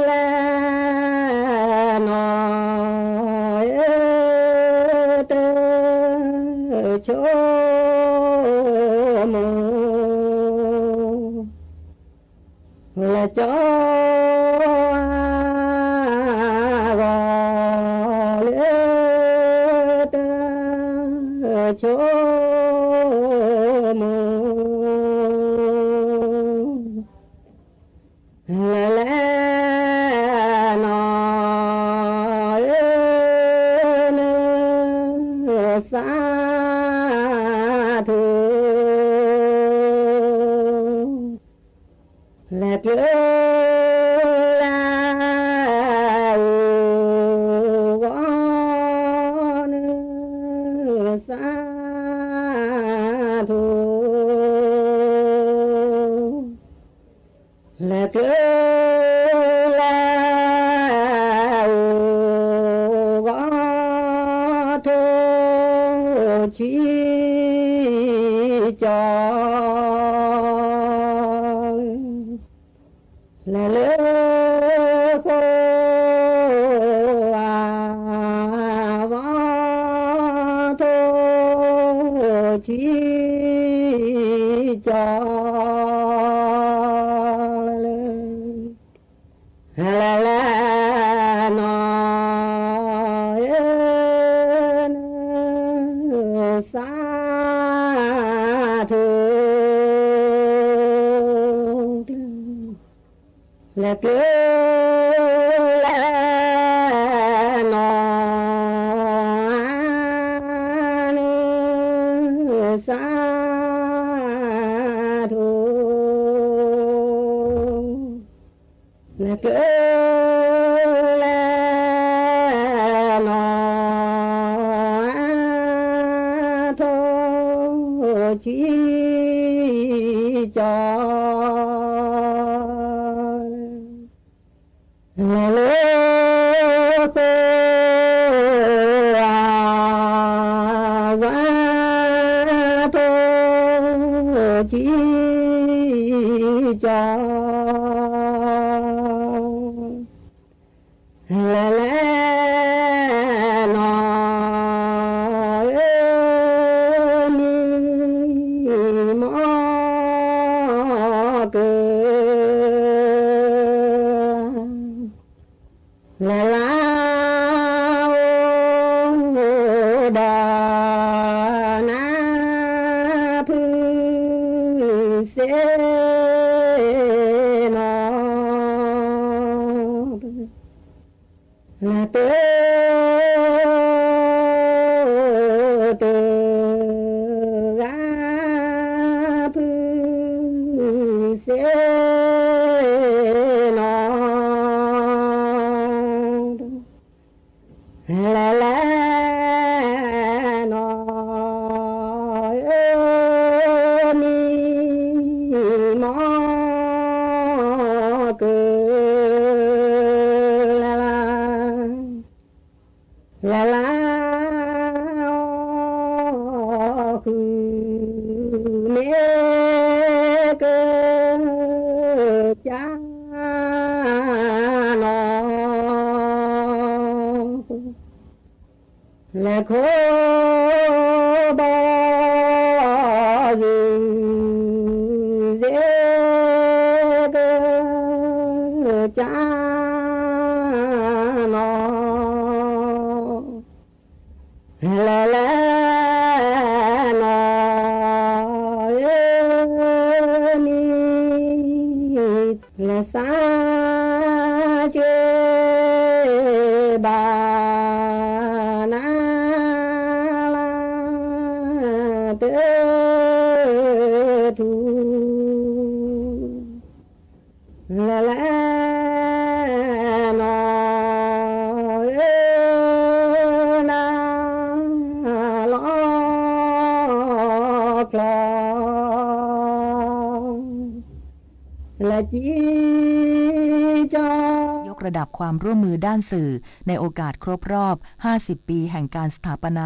လဲၤနီၤ တ ဆိမိၣ် လဲၤကၠီ ဆိကမိၣ် လဲၤလဲၤနီၤ အၢ နစးထီၣ် လဲၤကျၢၤလၢအိၣ်ဂီၤ နစးထီၣ် လဲၤကျၢၤလၢအိၣ်ဂီၤ ထိၣ်ဆံကၠီ လဲၤလၢဃိ အဝီ ထိၣ်ဆံကၠီ လဲၤလၢ လဲၤလၢနီၤ အၢ နစးထီၣ် လဲၤကျၢၤလၢနီၤ နစးထီၣ် လဲၤကျၢၤလၢနီၤ ထိၣ်ဆံကၠီ လဲၤလၢဃိ အဝီ ထိၣ်ဆံကၠီ လဲၤလၢနီၤ အၢ မံမီၢ်ကၢၤ လဲၤလၢအိၣ်ဒီး နါဖုစ့နီၤ လဲၤတၢ်တဂၤ ဖုစ့နီၤ လဲၤလၢနီၤ အၢ မံမီၢ်ကၢၤ လဲၤလၢ လဲၤလၢ အီၣ်ဃုာ် မ့ၢ်ကစၢ်နီၤ လဲၤခိဘီၣ်ဂံၢ် စ့ကစၢ်နီၤ လဲၤလၢနီၤ အၢ မံမီၢ် လဲၤစးဆ့ဘၣ် နါလၢ တၢ်ထူၣ် လဲၤလၢနီၤ အၢ နါလီၤချီ လဲၤကံကၠီ ยกระดับความร่วมมือด้านสื่อในโอกาสครบรอบ ห้าสิบ ปีแห่งการสถาปนา